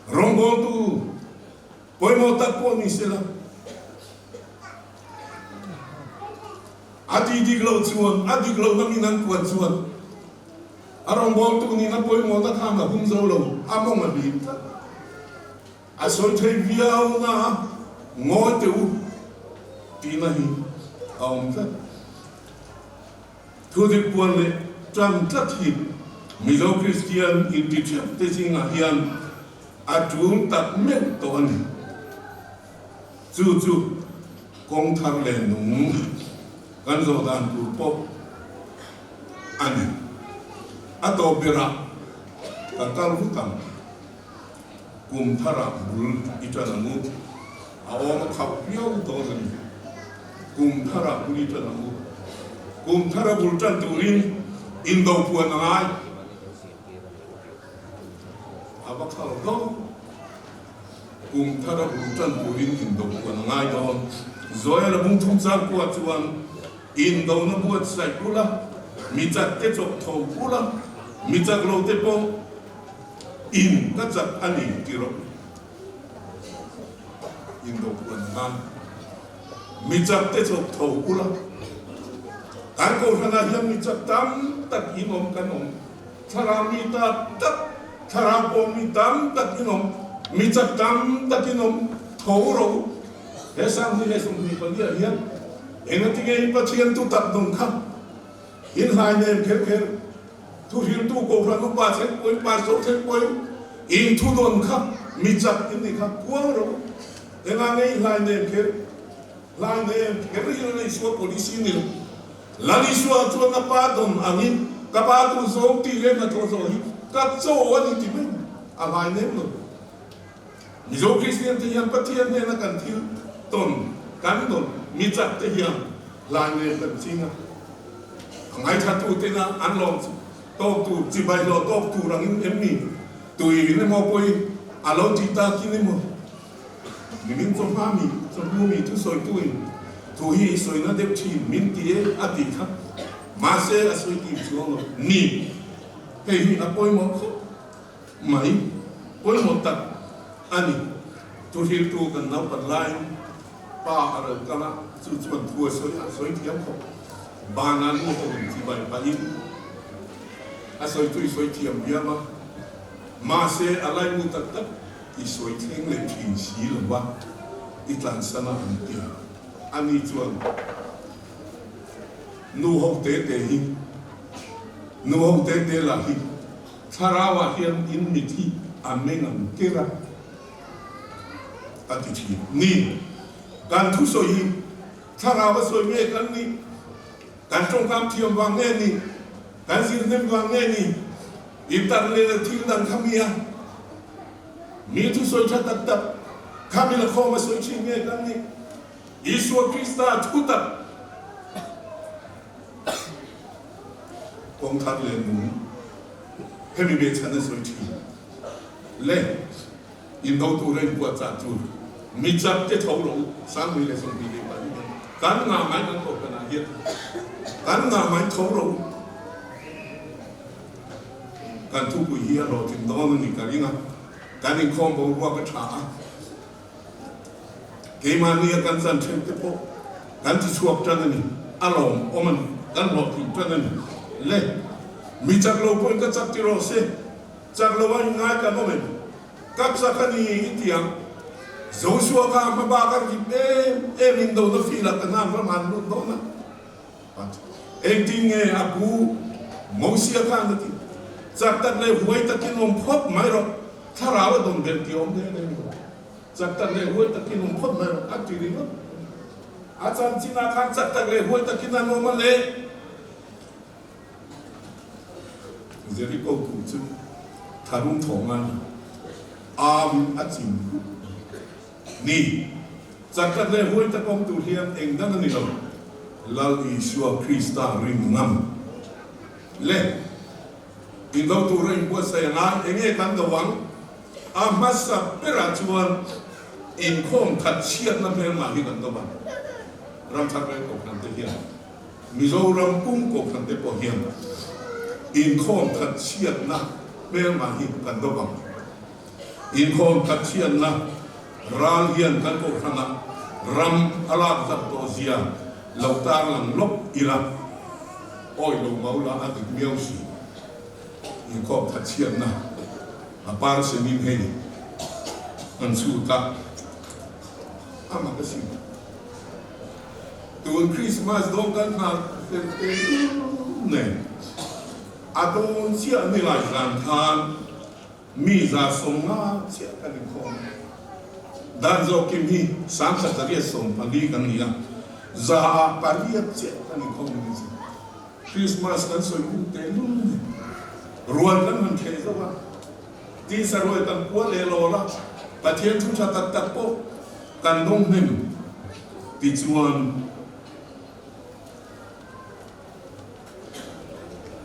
Rawngbawltu pawimawh tak pawh ni sela, a ti dik loh chuan, a dik lohna min an puan chuan a rawngbawltu nih a pawimawhna khan a hum zo lo, a mawng a hlim tlat. A sawi thei viau na a, ngawi teh u tihna hi a awm tlat. Thudik puan leh tan tlat hi Mizo Kristian intithiam te zingah hian a tul tak meuh tawh a ni. Chu chu kawng thar leh nung kan zawh dan tur pawh a ni. A tawp berah ka kal vut ang. Kum tharah bul i tan ang u. A awm a khauh viau dawn a ni. Kum tharah bul i tan ang u. Kum thara bul tan turin indo puan a ngai. A va khal dawn. Kum thara bul tan turin indo puan a ngai dawn. Zoel a bung thum chang kuah chuan indona buatsaih ula, mi chak te chawp tho ula, mi chak lo te pawh In ka chak a ni ti rawh. In do puan nan mi chak te chawp tho ula. Kan kohhran ah hian mi chak tam tak in awm kan awm. Thlarau mi tak tak, thlarau pawh mi tam tak in awm, mi chak tam tak in awm tho rawh u. He Sanghnih leh 24 ah hian engatinge in Pathian tu tak dawng kha in hlai nem kher kher. Thuhriltu Kohhran upa thlengpuiin Pastor thlengpuiin in thudawn kha mi chak in ni kha puang rawh u. Engah nge i hlai nem kher? Hlai nem kher hi Lal Isua policy ni lo. Lal Isua chuan a pa dawn angin ka pa tu zawng tih leh hnathawh zawh hi ka chaw a ni ti mai a hlai nem lo. Mizo Kristian te hian Pathian hnena kan thil tawn kan dawn mi chak te hian hlai nem kan ching a. A ngaithla tena an lawm tawk tur, chibai hlawh tawk tur angin em ni? Tuiin emaw pawhin a lo tih takin emaw nimin chawhma mi, chawhnu mi thusawituin thu hi i sawina deuh thin min ti e a tih kha. Mahse a sawi tim chuang lo. Ni, hei hi a pawimawh khawp mai, pawimawh tak a ni. Thuhriltu kan naupan laiin Pa a lo kal a, chu chuan thu a sawi a, sawi thiam khawp. Bana nu ho in chibai pahin a sawi chu i sawi thiam viau a, mahse a laimu tak tak i sawi thleng leh thin si lo va, i tlansan a an ti a. Ani chuan nu ho te te hi, nu ho te te lah hi thlarau ah hian in mit hi a meng ang ker a. A ti thin. Ni, kan thusawi hi thlarau a sawi nge kan nih? Kan tawngkam thiam vang nge ni? Kan zirhnem vang nge ni? Internet a thil dang kha mi a mi thusawi tha tak tak kha mi lakhawm a sawi thin nge kan nih? Isua Krista thu tak kawng thar leh nung hemi behchhan a sawi thin le. Indo tur a inbuat chah chu mi chak te tho lo 2024 hian kan ngah mai kan kohhran ah hian kan ngah mai tho lo kan thupui hi a hlawhtling dawn a ni ka ring a, kan inkhawm boruak a tha a, keimahni a kan chan then te pawh kan ti chhuak tan a ni, a lawm awm a ni, kan hlawhtling tan a ni le, mi chak lo pawhin ka chak ti rawh se. Chak lo a inngai kan awm em? Ka chak a ni i ti ang. Joshua kha a hma bak a rip em em in dona feel ah Kanaan ram an lut dawn a. Engtin nge a pu Mosia khan a ti? Chak tak leh huai takin awm phawt mai rawh, thlarau a dawn ber ti awm reng reng lo. Chak tak leh huai takin awm phawt mai rawh a ti ringawt. A chanchinah khan chak tak leh huai takin an awm a le. Jeriko tu chu tharum thawng a ni, arm a chim hup ni. Chaklat leh huai tak awm tur hian eng dang a ni lo. Lal Isua Krista rin ngam le indo tura inbuatsaih a ngai. Enge kan do ang? A hmasa berah chuan inkhawm khat chhiatna hmelmah hi kan do ang. Ramthar Veng Kohhran te hian, Mizoram pum Kohhran te pawh hian inkhawm khat chhiatna hmelmah hi kan do ang. Inkhawm khat chhiatna ral hian kan Kohhranah ram a lak zak tawh zia lo tarlang lawk ila, awi lo mau la a dik miau si. Inkhawm khat chhiatna a par senin hei an chhut a, a mak asin. Tun Christmas dawn kan nghah fel tehlul nen a dawn chiah ni lai zan khan Mi 150 chiah kan inkhawm a, dan zawhkim hi 1814 kan ni a, 800 chiah kan inkhawm a ni chu. Krismas kan sawi hung teh lul ni. Rual kan han thleh zo a, tisa ruai kan kua leh lawl a, Pathian thu tha tak tak pawh kan dawng hnem tichuan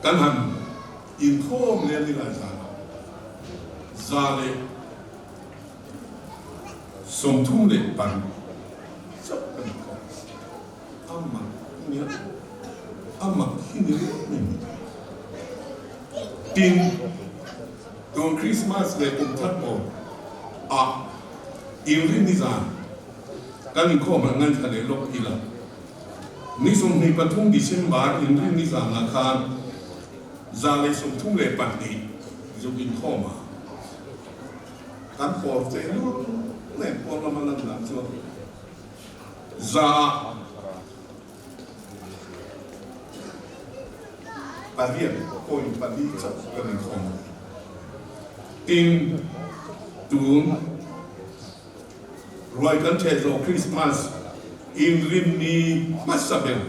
Kan han inkhawm leh a ni lai zanah 136 chauh kan inkhawm. A mak hi nia, a mak hi ni reng mai ni. Tin, tun Krismas leh kum thar pawh ah inrinni zan kan inkhawm han ngaithla leh lawk ila. Ni 23 December inrinni zanah khan 132 zuk inkhawm a, kan pawr che lul nen pawn lama lan dan chuan 8.4 chauh kan inkhawm a. Tin, tun. Ruai kan ṭheh zawh Krismas inrinni hmasa ber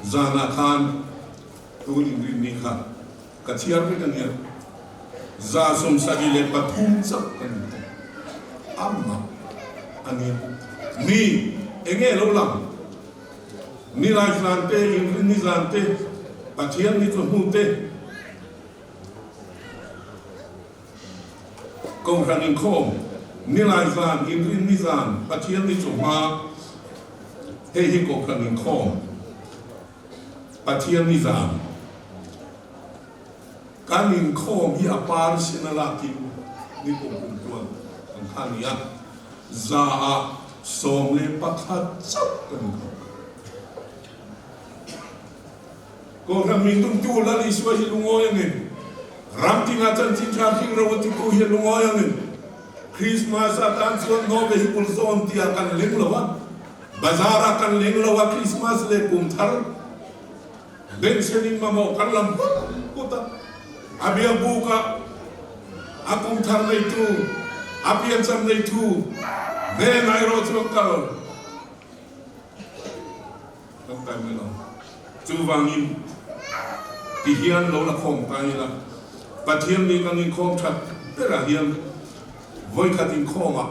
zanah khan tun inrinni kha ka chhiar vek a nia, 73 chauh ka ni tawh. A mak a nia. Mi eng nge lo lang? Nilai zan te, inrinni zan te, Pathian ni chawhnu te, Kohhran inkhawm, Nilai zan, Inrinni zan, Pathianni chawhma, hei hi Kohhran inkhawm, Pathianni zan. Kan inkhawm hi a par sin a lakin ni kum kum tuan ang kha a ni a, 111 chauh kan inkhawm. Kohhran min tumtu Lal Isua hi lungawi angin, ram tinga chanchin tha hring ro a titu hi lungawi angin, Krismas atan chuan no vehicle zawn tia kan leng lo a, bazar ah kan leng lo a, Krismas leh kum thar bensenin mamawh kan lam hut hut a, a biakbuk ah a kum thar neitu, a piancham neitu hnenah erawh chuan kal. Kan kai mai lo. Chuvangin ti hian lo la khawm ta ila, Pathian nih kan inkhawm that berah hian vawikhat inkhawmah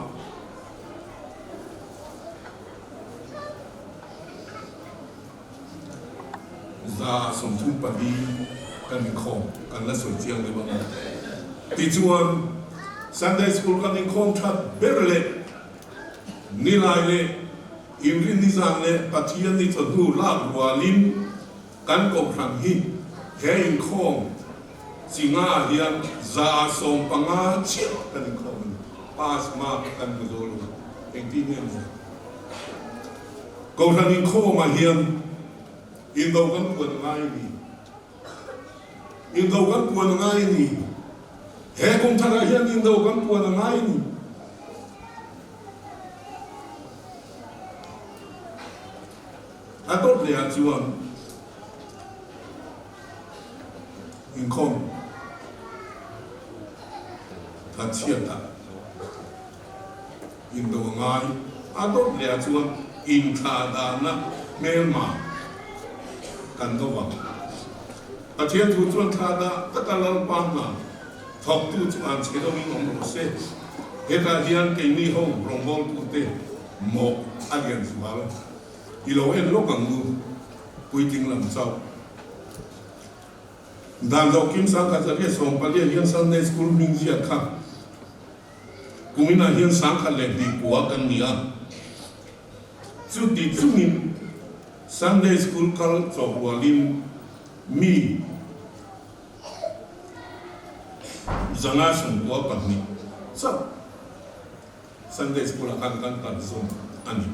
34 kan inkhawm kan la sawi chiang deuh ang a. Tichuan Sunday School kan inkhawm that ber leh Nilai leh Inrinni zan leh Pathianni chawhnu lak rualin kan kohhran hi he inkhawm chi nga hian 150 chiah kan inkhawm a ni. Pass mark kan hmu zo lo a, engtin nge maw? Kohhran inkhawmah hian indo kan puan ngai a ni. Indo kan puan a ngai a ni. He kum tharah hian indo kan puan a ngai a ni. A dawt leh ah chuan inkhawm that chhiat ah indo a ngai. A dawt leh ah chuan inthlah dahna hmelma kan do vang. Pathian thu chuan thla dah taka Lalpa hna thawktu chu an chhe loin awm rawh se. Hetah hian keini ho rawngbawltute mawh a lian zual i lo en lawk ang u. Puitling lam chauh. Dan zawh kim sangkhat zariat sawmpalia hian Sunday School hming ziak kha kuminah hian 1029 kan ni a. Chuti chungin Sunday School kal chawh rualin mi 592 chauh Sunday School ah khan kan kal zawm a ni.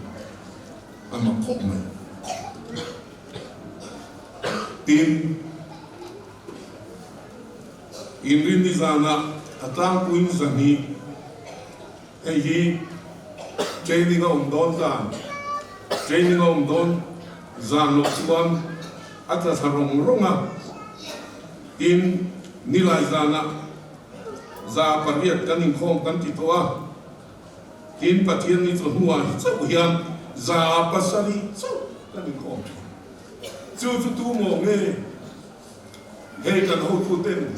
A mak khawp mai. Tin, Inrinni zanah a tlangpuiin zahnih, hei hi training a awm dawn zan, training a awm dawn zan loh chuan a tla thla rawng rawng a. Tin, nilai zanah 800 kan inkhawm kan ti tawh a, tin Pathian ni chawhnuah hi chauh hian 700 chauh kan inkhawm thin. Chu chu tu maw nge hei kan hotuten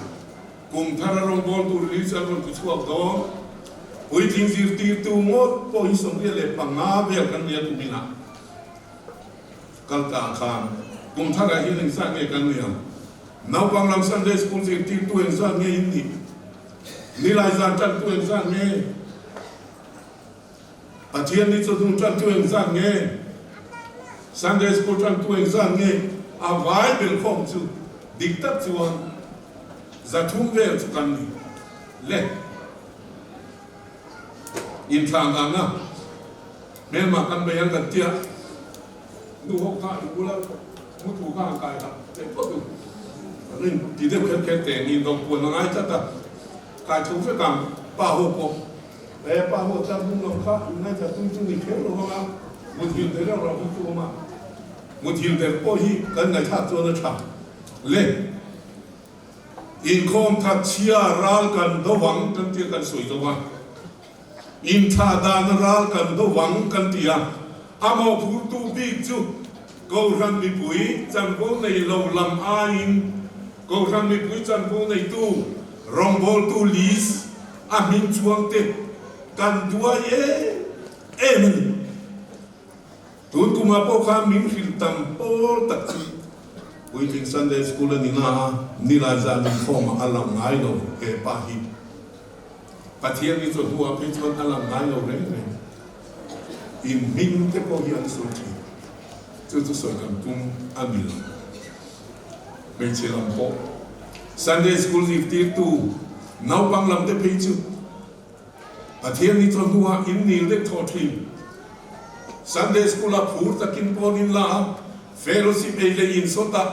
kum thar a rawngbâwl tur release an rawn ti chhuak dawn? Puitling zirtirtu ngawt pawh hi 85 vel kan nia kuminah kal ta khan kum tharah hian engzat nge kan ni ang? Naupang lam Sunday School zirtirtu engzat nge in nih? Nilai zan tantu engzat nge? Pathian ni chawhnu tantu engzat nge? Sunday School tantu engzat nge? A vai bel khawm chu dik tak chuan 300 vel chu kan ni le. Inthlan dana hmelmah kan bei ang kan tia. Nu ho kha i bula mu thu kha han kai tak teh phawt u. An in ti deuh kher kher teh niin dawng puan a ngai tlat a, kai tho vek ang pa ho pawh. E pa ho tlar hnung lam kha in ngaithla tum chu ni kher lo vang a, muthil der reuh reuh hi chu awm a, muthil der pawh hi kan ngaihthlak chuan a tha le. Inkhawm that chhia ral kan do vang kan tia kan sawi zo a. Inthlah dana ral kan do vang kan ti a, a mawhphurtu bik chu Kohhran mipui chanvo nei lo lam aiin Kohhran mipui chanvo neitu rawngbawltu list a hming chuangte kan duai em em a ni. Tun kumah pawh khan min hrilh tam pawl tak chu Puitling Sunday School a ni na a, nilai zan inkhawmah a lang ngai lo he pa hi. Pathian hi chawhnuah phei chuan a lang ngai lo reng reng. In hming te pawh hi an sawi thin. Chu chu sawi kan tum a ni lo. Hmeichhe lam pawh Sunday School zirtirtu naupang lam te phei chu Pathian hi chawhnuah in nil deuh thawh thin. Sunday School ah phur takin pawn in la a, fellowship ei leh in sawt a.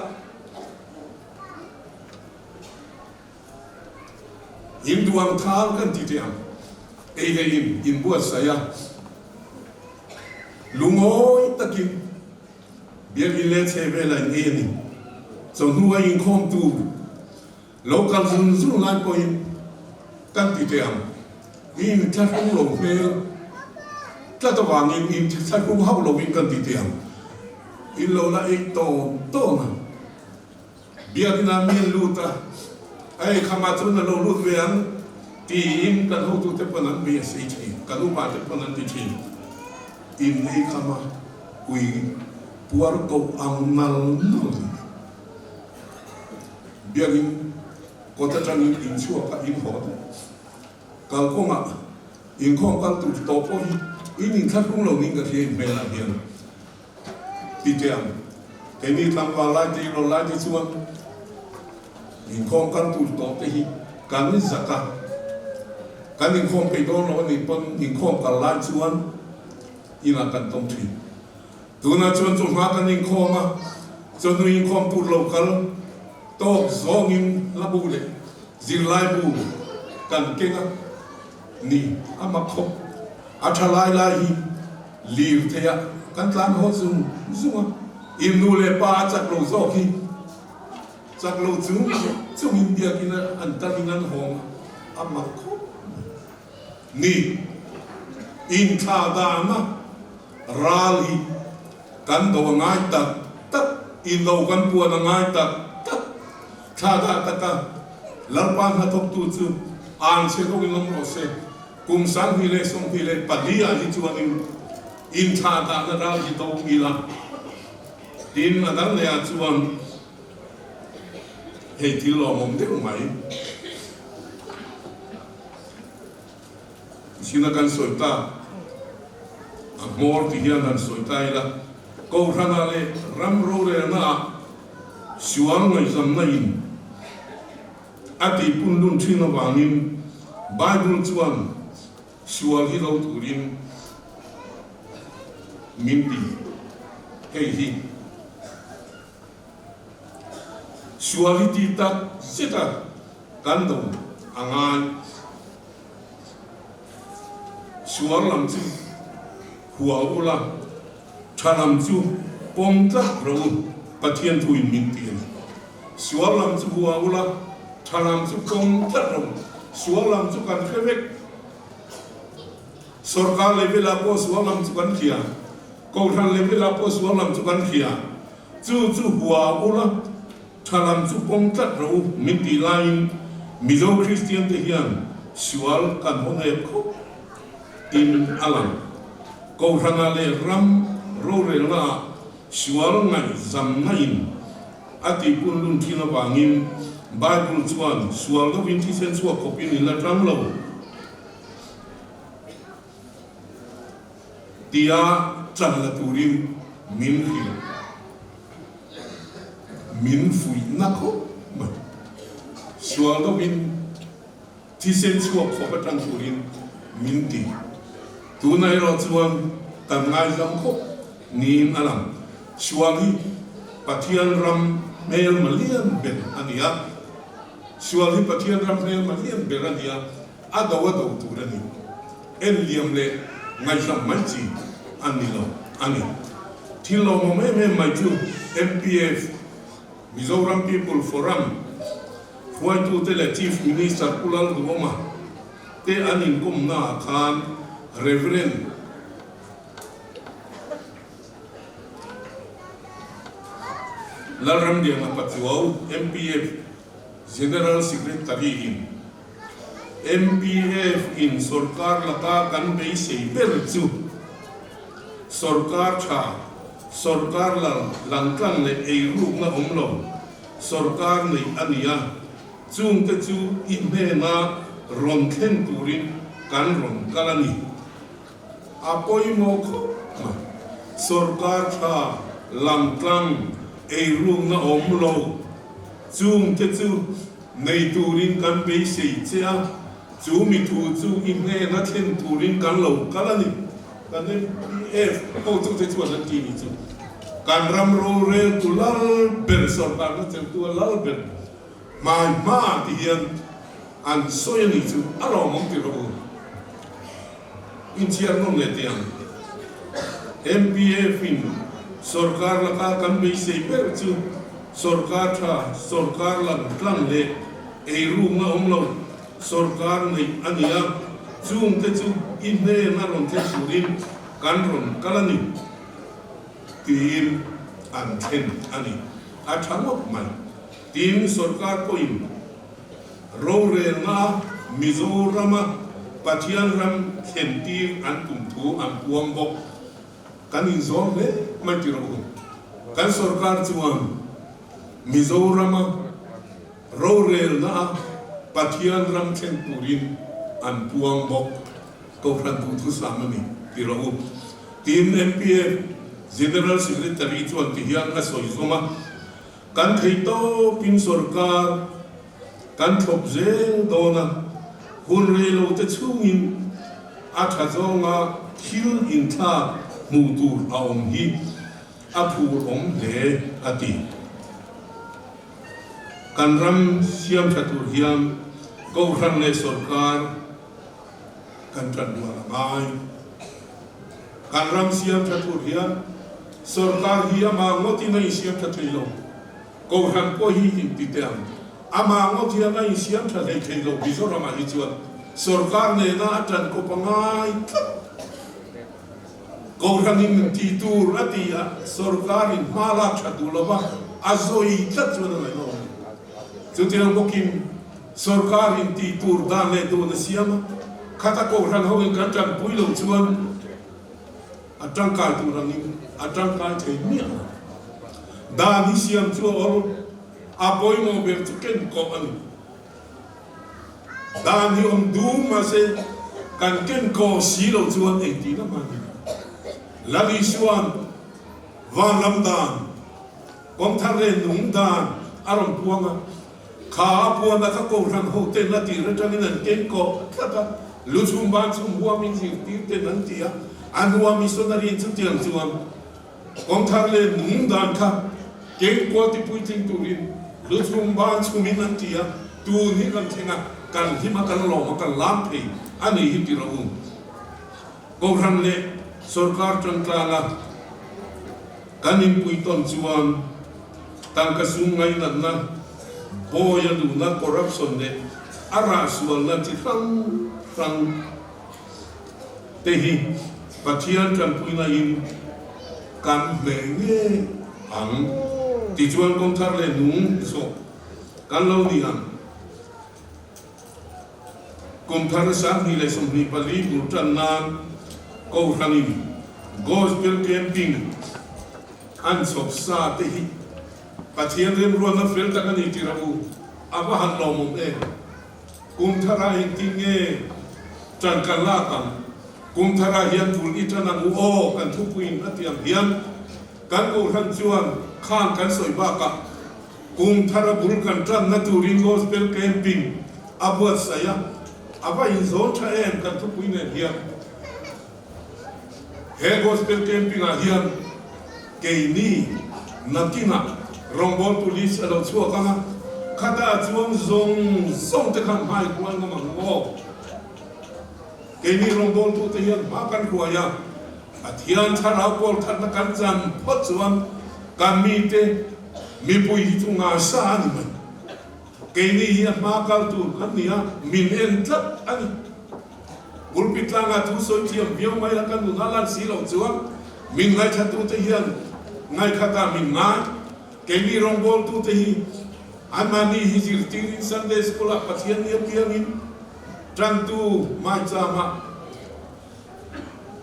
In duang thal kan ti teh ang. Ei leh in inbuatsaih a, lungawi takin biakinn leh chhe velah in ei a ni. Chawhnu a inkhawm tur lo kal zung zung lai pawhin kan ti teh ang. I inthlahrung lo hmel tlat avangin inthlahrung hauh lovin kan ti teh ang. In lo la ei tawn tawn a. Biakina mi an lut a, Ei, khamah chuan a lo lut ve ang, tiin kan hotute pawn an bia sei thin, kan upate pawn an ti thin. In ei khama ui puar koh ang nal nal ni. Biakin kawt atangin in chhuak a, in haw daih. Kalkawngah inkhawm kal tur tawh pawh hi in inthlahrung lo niin ka hria in hmelah hian. Ti teh ang. Keini tlangval lai te ilo lai te chuan inkhawm kal tur tawh te hi kan zak a, kan inkhawm peih dawn lo a nih pawn inkhawm kal lai chuan inah kan tawm thin. Tunah chuan chawhma kan inkhawm a, chawhnu inkhawm tur lo kal tawk zawngin hla bu leh zirlai bu kan keng a ni a mak khawp. A tha lai lai hi lir thei a, kan tlan haw zung zung a, in nu leh pa a chak lo zawk hi chak lo chung chungin biakin an talin an hawng a, a mak khawp mai. Ni, inthla dana ral hi kan do a ngai tak tak, in lo kan puan a ngai tak tak, thla dah taka Lalpa hnathawktu chu anchhe dawkin awm rawh se. Kum 2024 ah hi chuanin inthlah dahna ral hi do ila. Tin, a dang lehah chuan hei thil lawmawm deuh mai. China kan sawi ta, a hmawr ti hian han sawi ta ila, Kohhranah leh ram rorelnaah sual ngaihzamna in a tihpun lun thin avangin Bible chuan sual hi lo turin min ti. Hei hi sual hi ti tak zet a kan do a ngai. Sual lam chu hua ula, tha lam chu pawm tlat rawh u, Pathian thuin min ti a ni. Sual lam chu hua ula, tha lam chu pawm tlat rawh u. Sual lam chu kan hre vek. Sorkar level ah pawh sual lam chu kan hria, Kohhran level ah pawh sual lam chu kan hria. Chu chu hua ula, Tha lam chu pawm tlat rawh u min tih laiin Mizo Kristian te hian sual kan haw nep khawp in a lang. Kohhrana leh ram rorelna ah sual ngaihzamna in a tihpun lun thin avangin Bible chuan sual deuhin thisen chhuak khawpin in la tang lo tia chan la turin min hrilh. Min fuihna khawp mai. Sual deuhin thisen chhuak khawp atang turin min ti. Tuna erawh chuan kan ngaizam khawp niin a lang. Sual hi Pathian ram hmelma lian ber a ni a. Sual hi Pathian ram hmelma lian ber a ni a, a do a do tur a ni. En liam leh ngaihlam mai chi a ni lo a ni. Thil lawmawm em em mai chu MPF, Mizoram People Forum, hruaitute leh Chief Minister Pu Lalduhawma te an inkawmnaah khan Rev. Lalramliana Pachuau, MPF General Secretary in MPF in sorkar laka kan beisei ber chu sorkar tha, sorkar lal langtlang leh eirukna awm lo sorkar neih a ni a, chungte chu i hnena rawn thlen turin kan rawn kal a ni. A pawimawh khawp mai. Sorkar tha, langtlang, eirukna awm lo chungte chu Nei turin kan beisei che a, chu mi thu chu i hnena thlen turin kan lo kal a ni. Kan MPF hotute chuan an ti ni chu. Kan ram roreltu lal ber, sorkarna cheltu a lal ber hmai hma ti hian an sawi a ni chu a lawmawm ti rawh u. Inchhiar nawm leh teh ang. MPF in sorkar laka kan beisei ber chu sorkar tha, sorkar lang tlang leh eirukna awm lo sorkar neih a ni a, chungte chu i hnen a rawn thlen turin kan rawn kal a ni tiin an thlen a ni. A tha ngawt mai. Tin, sorkar pawhin Rorelna Mizorama Pathian ram thlentir an tum thu an puang bawk. Kan inzawm hle mai ti rawh u. Kan sorkar chuan Mizorama rorelna Pathian ram thlen turin an puang bawk. Kohhran duhthusam a ni ti rawh u. Tin, MPF General Secretary chuan tihian a sawi zawm a. Kan thei tawpin sorkar kan thlawp zel dawn a, hun rei lo te chhungin a tha zawnga thil inthlak hmuh tur a awm hi a phur awm hle a ti. Kan ram siam tha tur hian Kohhran leh sorkar kan tan rual a ngai. Kan ram siam tha tur hian sorkar hi amah ngawtin a insiam tha thei lo. Kohhran pawh hi inti teh ang. Amah ngawt hian a insiam tha hlei thei lo Mizoramah hi chuan sorkar nena a tan kawp a ngai tlat. Kohhranin tih tur a ti a, sorkarin hma lak tha duh lova a zawi tlat chuan a ngaihna awm. Chutiang bawkin sorkarin tih tur dan leh dun a siam a, khata kohhran hoin kan tanpui loh chuan a tangkai tur angin a tangkai thei miah lo. Dan hi siam chu a awr a pawimawh ber chu ken kawh a ni. Dan hi awm dum mahse kan ken kawh si lo chuan engtin a hman ni. Lal Isua'n van lam dan, kawng thar leh nung dan a rawn puang a, kha a puana kha Kohhran hoten a tir atangin an ken kawh tlat a, lu chhum ban chhum huamin zirtir ten an ti a, a hnua missionary in chutiang chuan Kawng thar leh nung dan kha keng kual ti puitling turin lu chhum ban chhumin an ti a, tun hi kan thleng a, kan hlim a, kan lawm a, kan lam thei a ni hi ti rawh u. Kohhran leh sorkar tangtlanga kan inpui tawn chuan tangka sum ngainatna, bawi a duhna, corruption leh a rahsualna chi hrang hrang, te hi Pathian tanpuina in kan hneh ngei ang. Tichuan kawng thar leh nung zawh kan lo ni ang. Kum thar 2024 bul tan nan Kohhranin Gospel Camping an chhawp sa te hi Pathian remruatna fel tak a ni tih rawh u, a va han lawmawm em. Kum tharah engtin nge ṭan kan lak ang? Kum tharah hian tul i ṭan ang u aw, kan thupuiin a ti ang hian kan Kohhran chuan khan kan sawi bakah kum thara bul kan ṭanna turin Gospel Camping a buatsaih a, a va inzawn ṭha em kan thupui nen hian. He Gospel Camping ah hian keini nakinah rawngbawltu list a lo chhuak ang a, khatah chuan zawng zawng te khan hma i hruai ngam ang maw? Keini rawngbawltu te hian hma kan hruai a, Pathian thlarau pawl thatna kan chan phawt chuan kan mite mipui hi chu ngasa a ni mai. Keini hi a hma kal tur kan ni a, min en tlat a ni. Pulpit tlangah thu sawi thiam viau mai a, ka nun a lan si loh chuan min ngaithlatute hian ngaihkhatah min ngai. Keini rawngbawltute hi anmahni hi zirtirin Sunday School-ah Pathian ni apiangin tantu maichama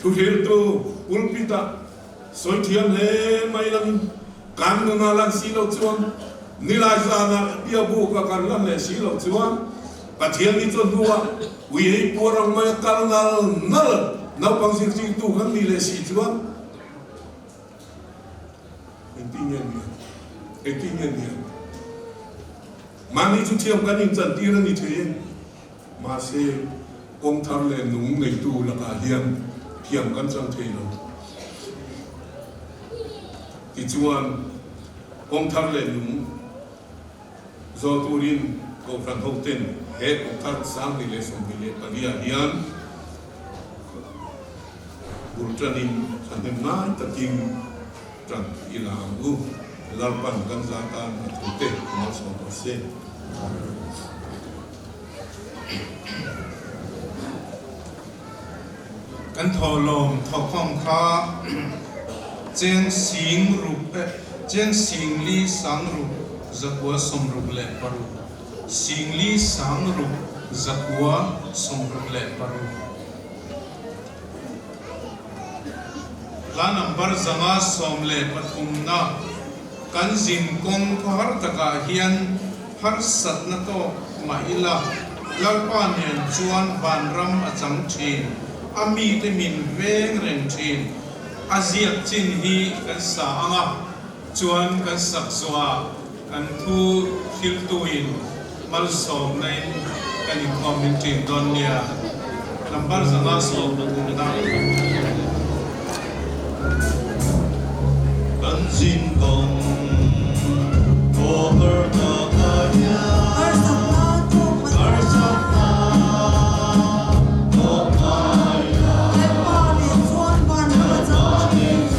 thuhriltu pulpit-ah sawi thiam hle mai langin kan nun a lan si loh chuan nilai zanah biabuka kan lan leh si loh chuan Pathian ni chuan hnuah ui ei puar ang mai a kal nal nal naupang zirtirtu kan nih leh si chuan engtin nge ni ang? Engtin nge ni ang? Mahni chu thiam kan inchantir a ni thei e. Mahse, kawng thar leh nung neitu lakah hian thiam kan chang thei lo. Tichuan, kawng thar leh nung zawh turin Kohhran hoten he kum thar 2024 ah hian bul tanin thahnem ngai takin tan i la ang u. Lalpan kan za tan a thute malsawm rawh se. Kan thawhlawm thawhkhawm kha cheng sing ruk eh cheng sing li sang ruk zakua 66 sing li sang ruk zakua 66. Hla number 513 na kan zin kawng khawhar takah hian harsatna tawk mah ila Lalpa nen chuan vanram a chang thin, a mite min veng reng thin. A ziak chin hi kan sa ang a, chuan kan sak zawhah kan thu thiltuin malsawmna in kan inkhawm min thin dawn nia. Number 513 na. Kan zin kawng khawhar takah hian harsatna tawk ngai la. Lalpa nen chuan vanram a chang thin.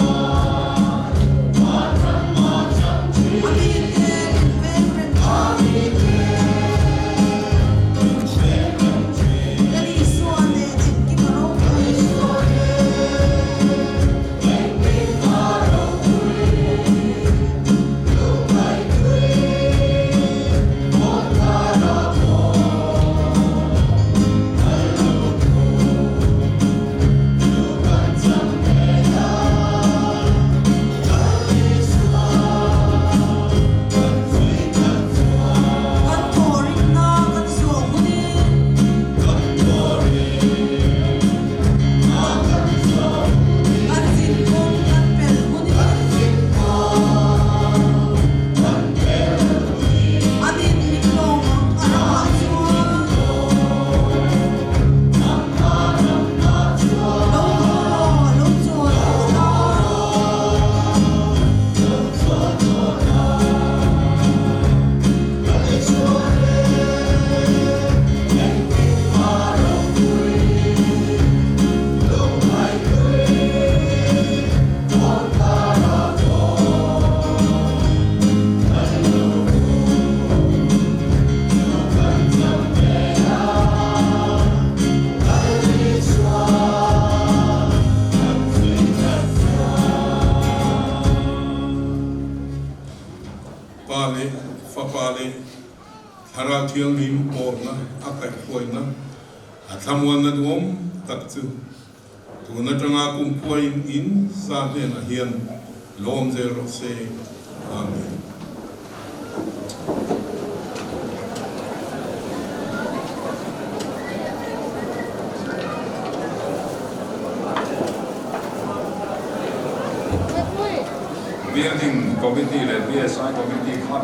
A mite min veng reng thin. Pa leh Fapa leh Thlarau Thianghlim pawlna a kaihhruaina a thlamuanna duhawm tak chu tun atanga kumkhuain in sa hnenah hian lawm zel rawh se. Amen. Building Committee leh PSI Committee kha.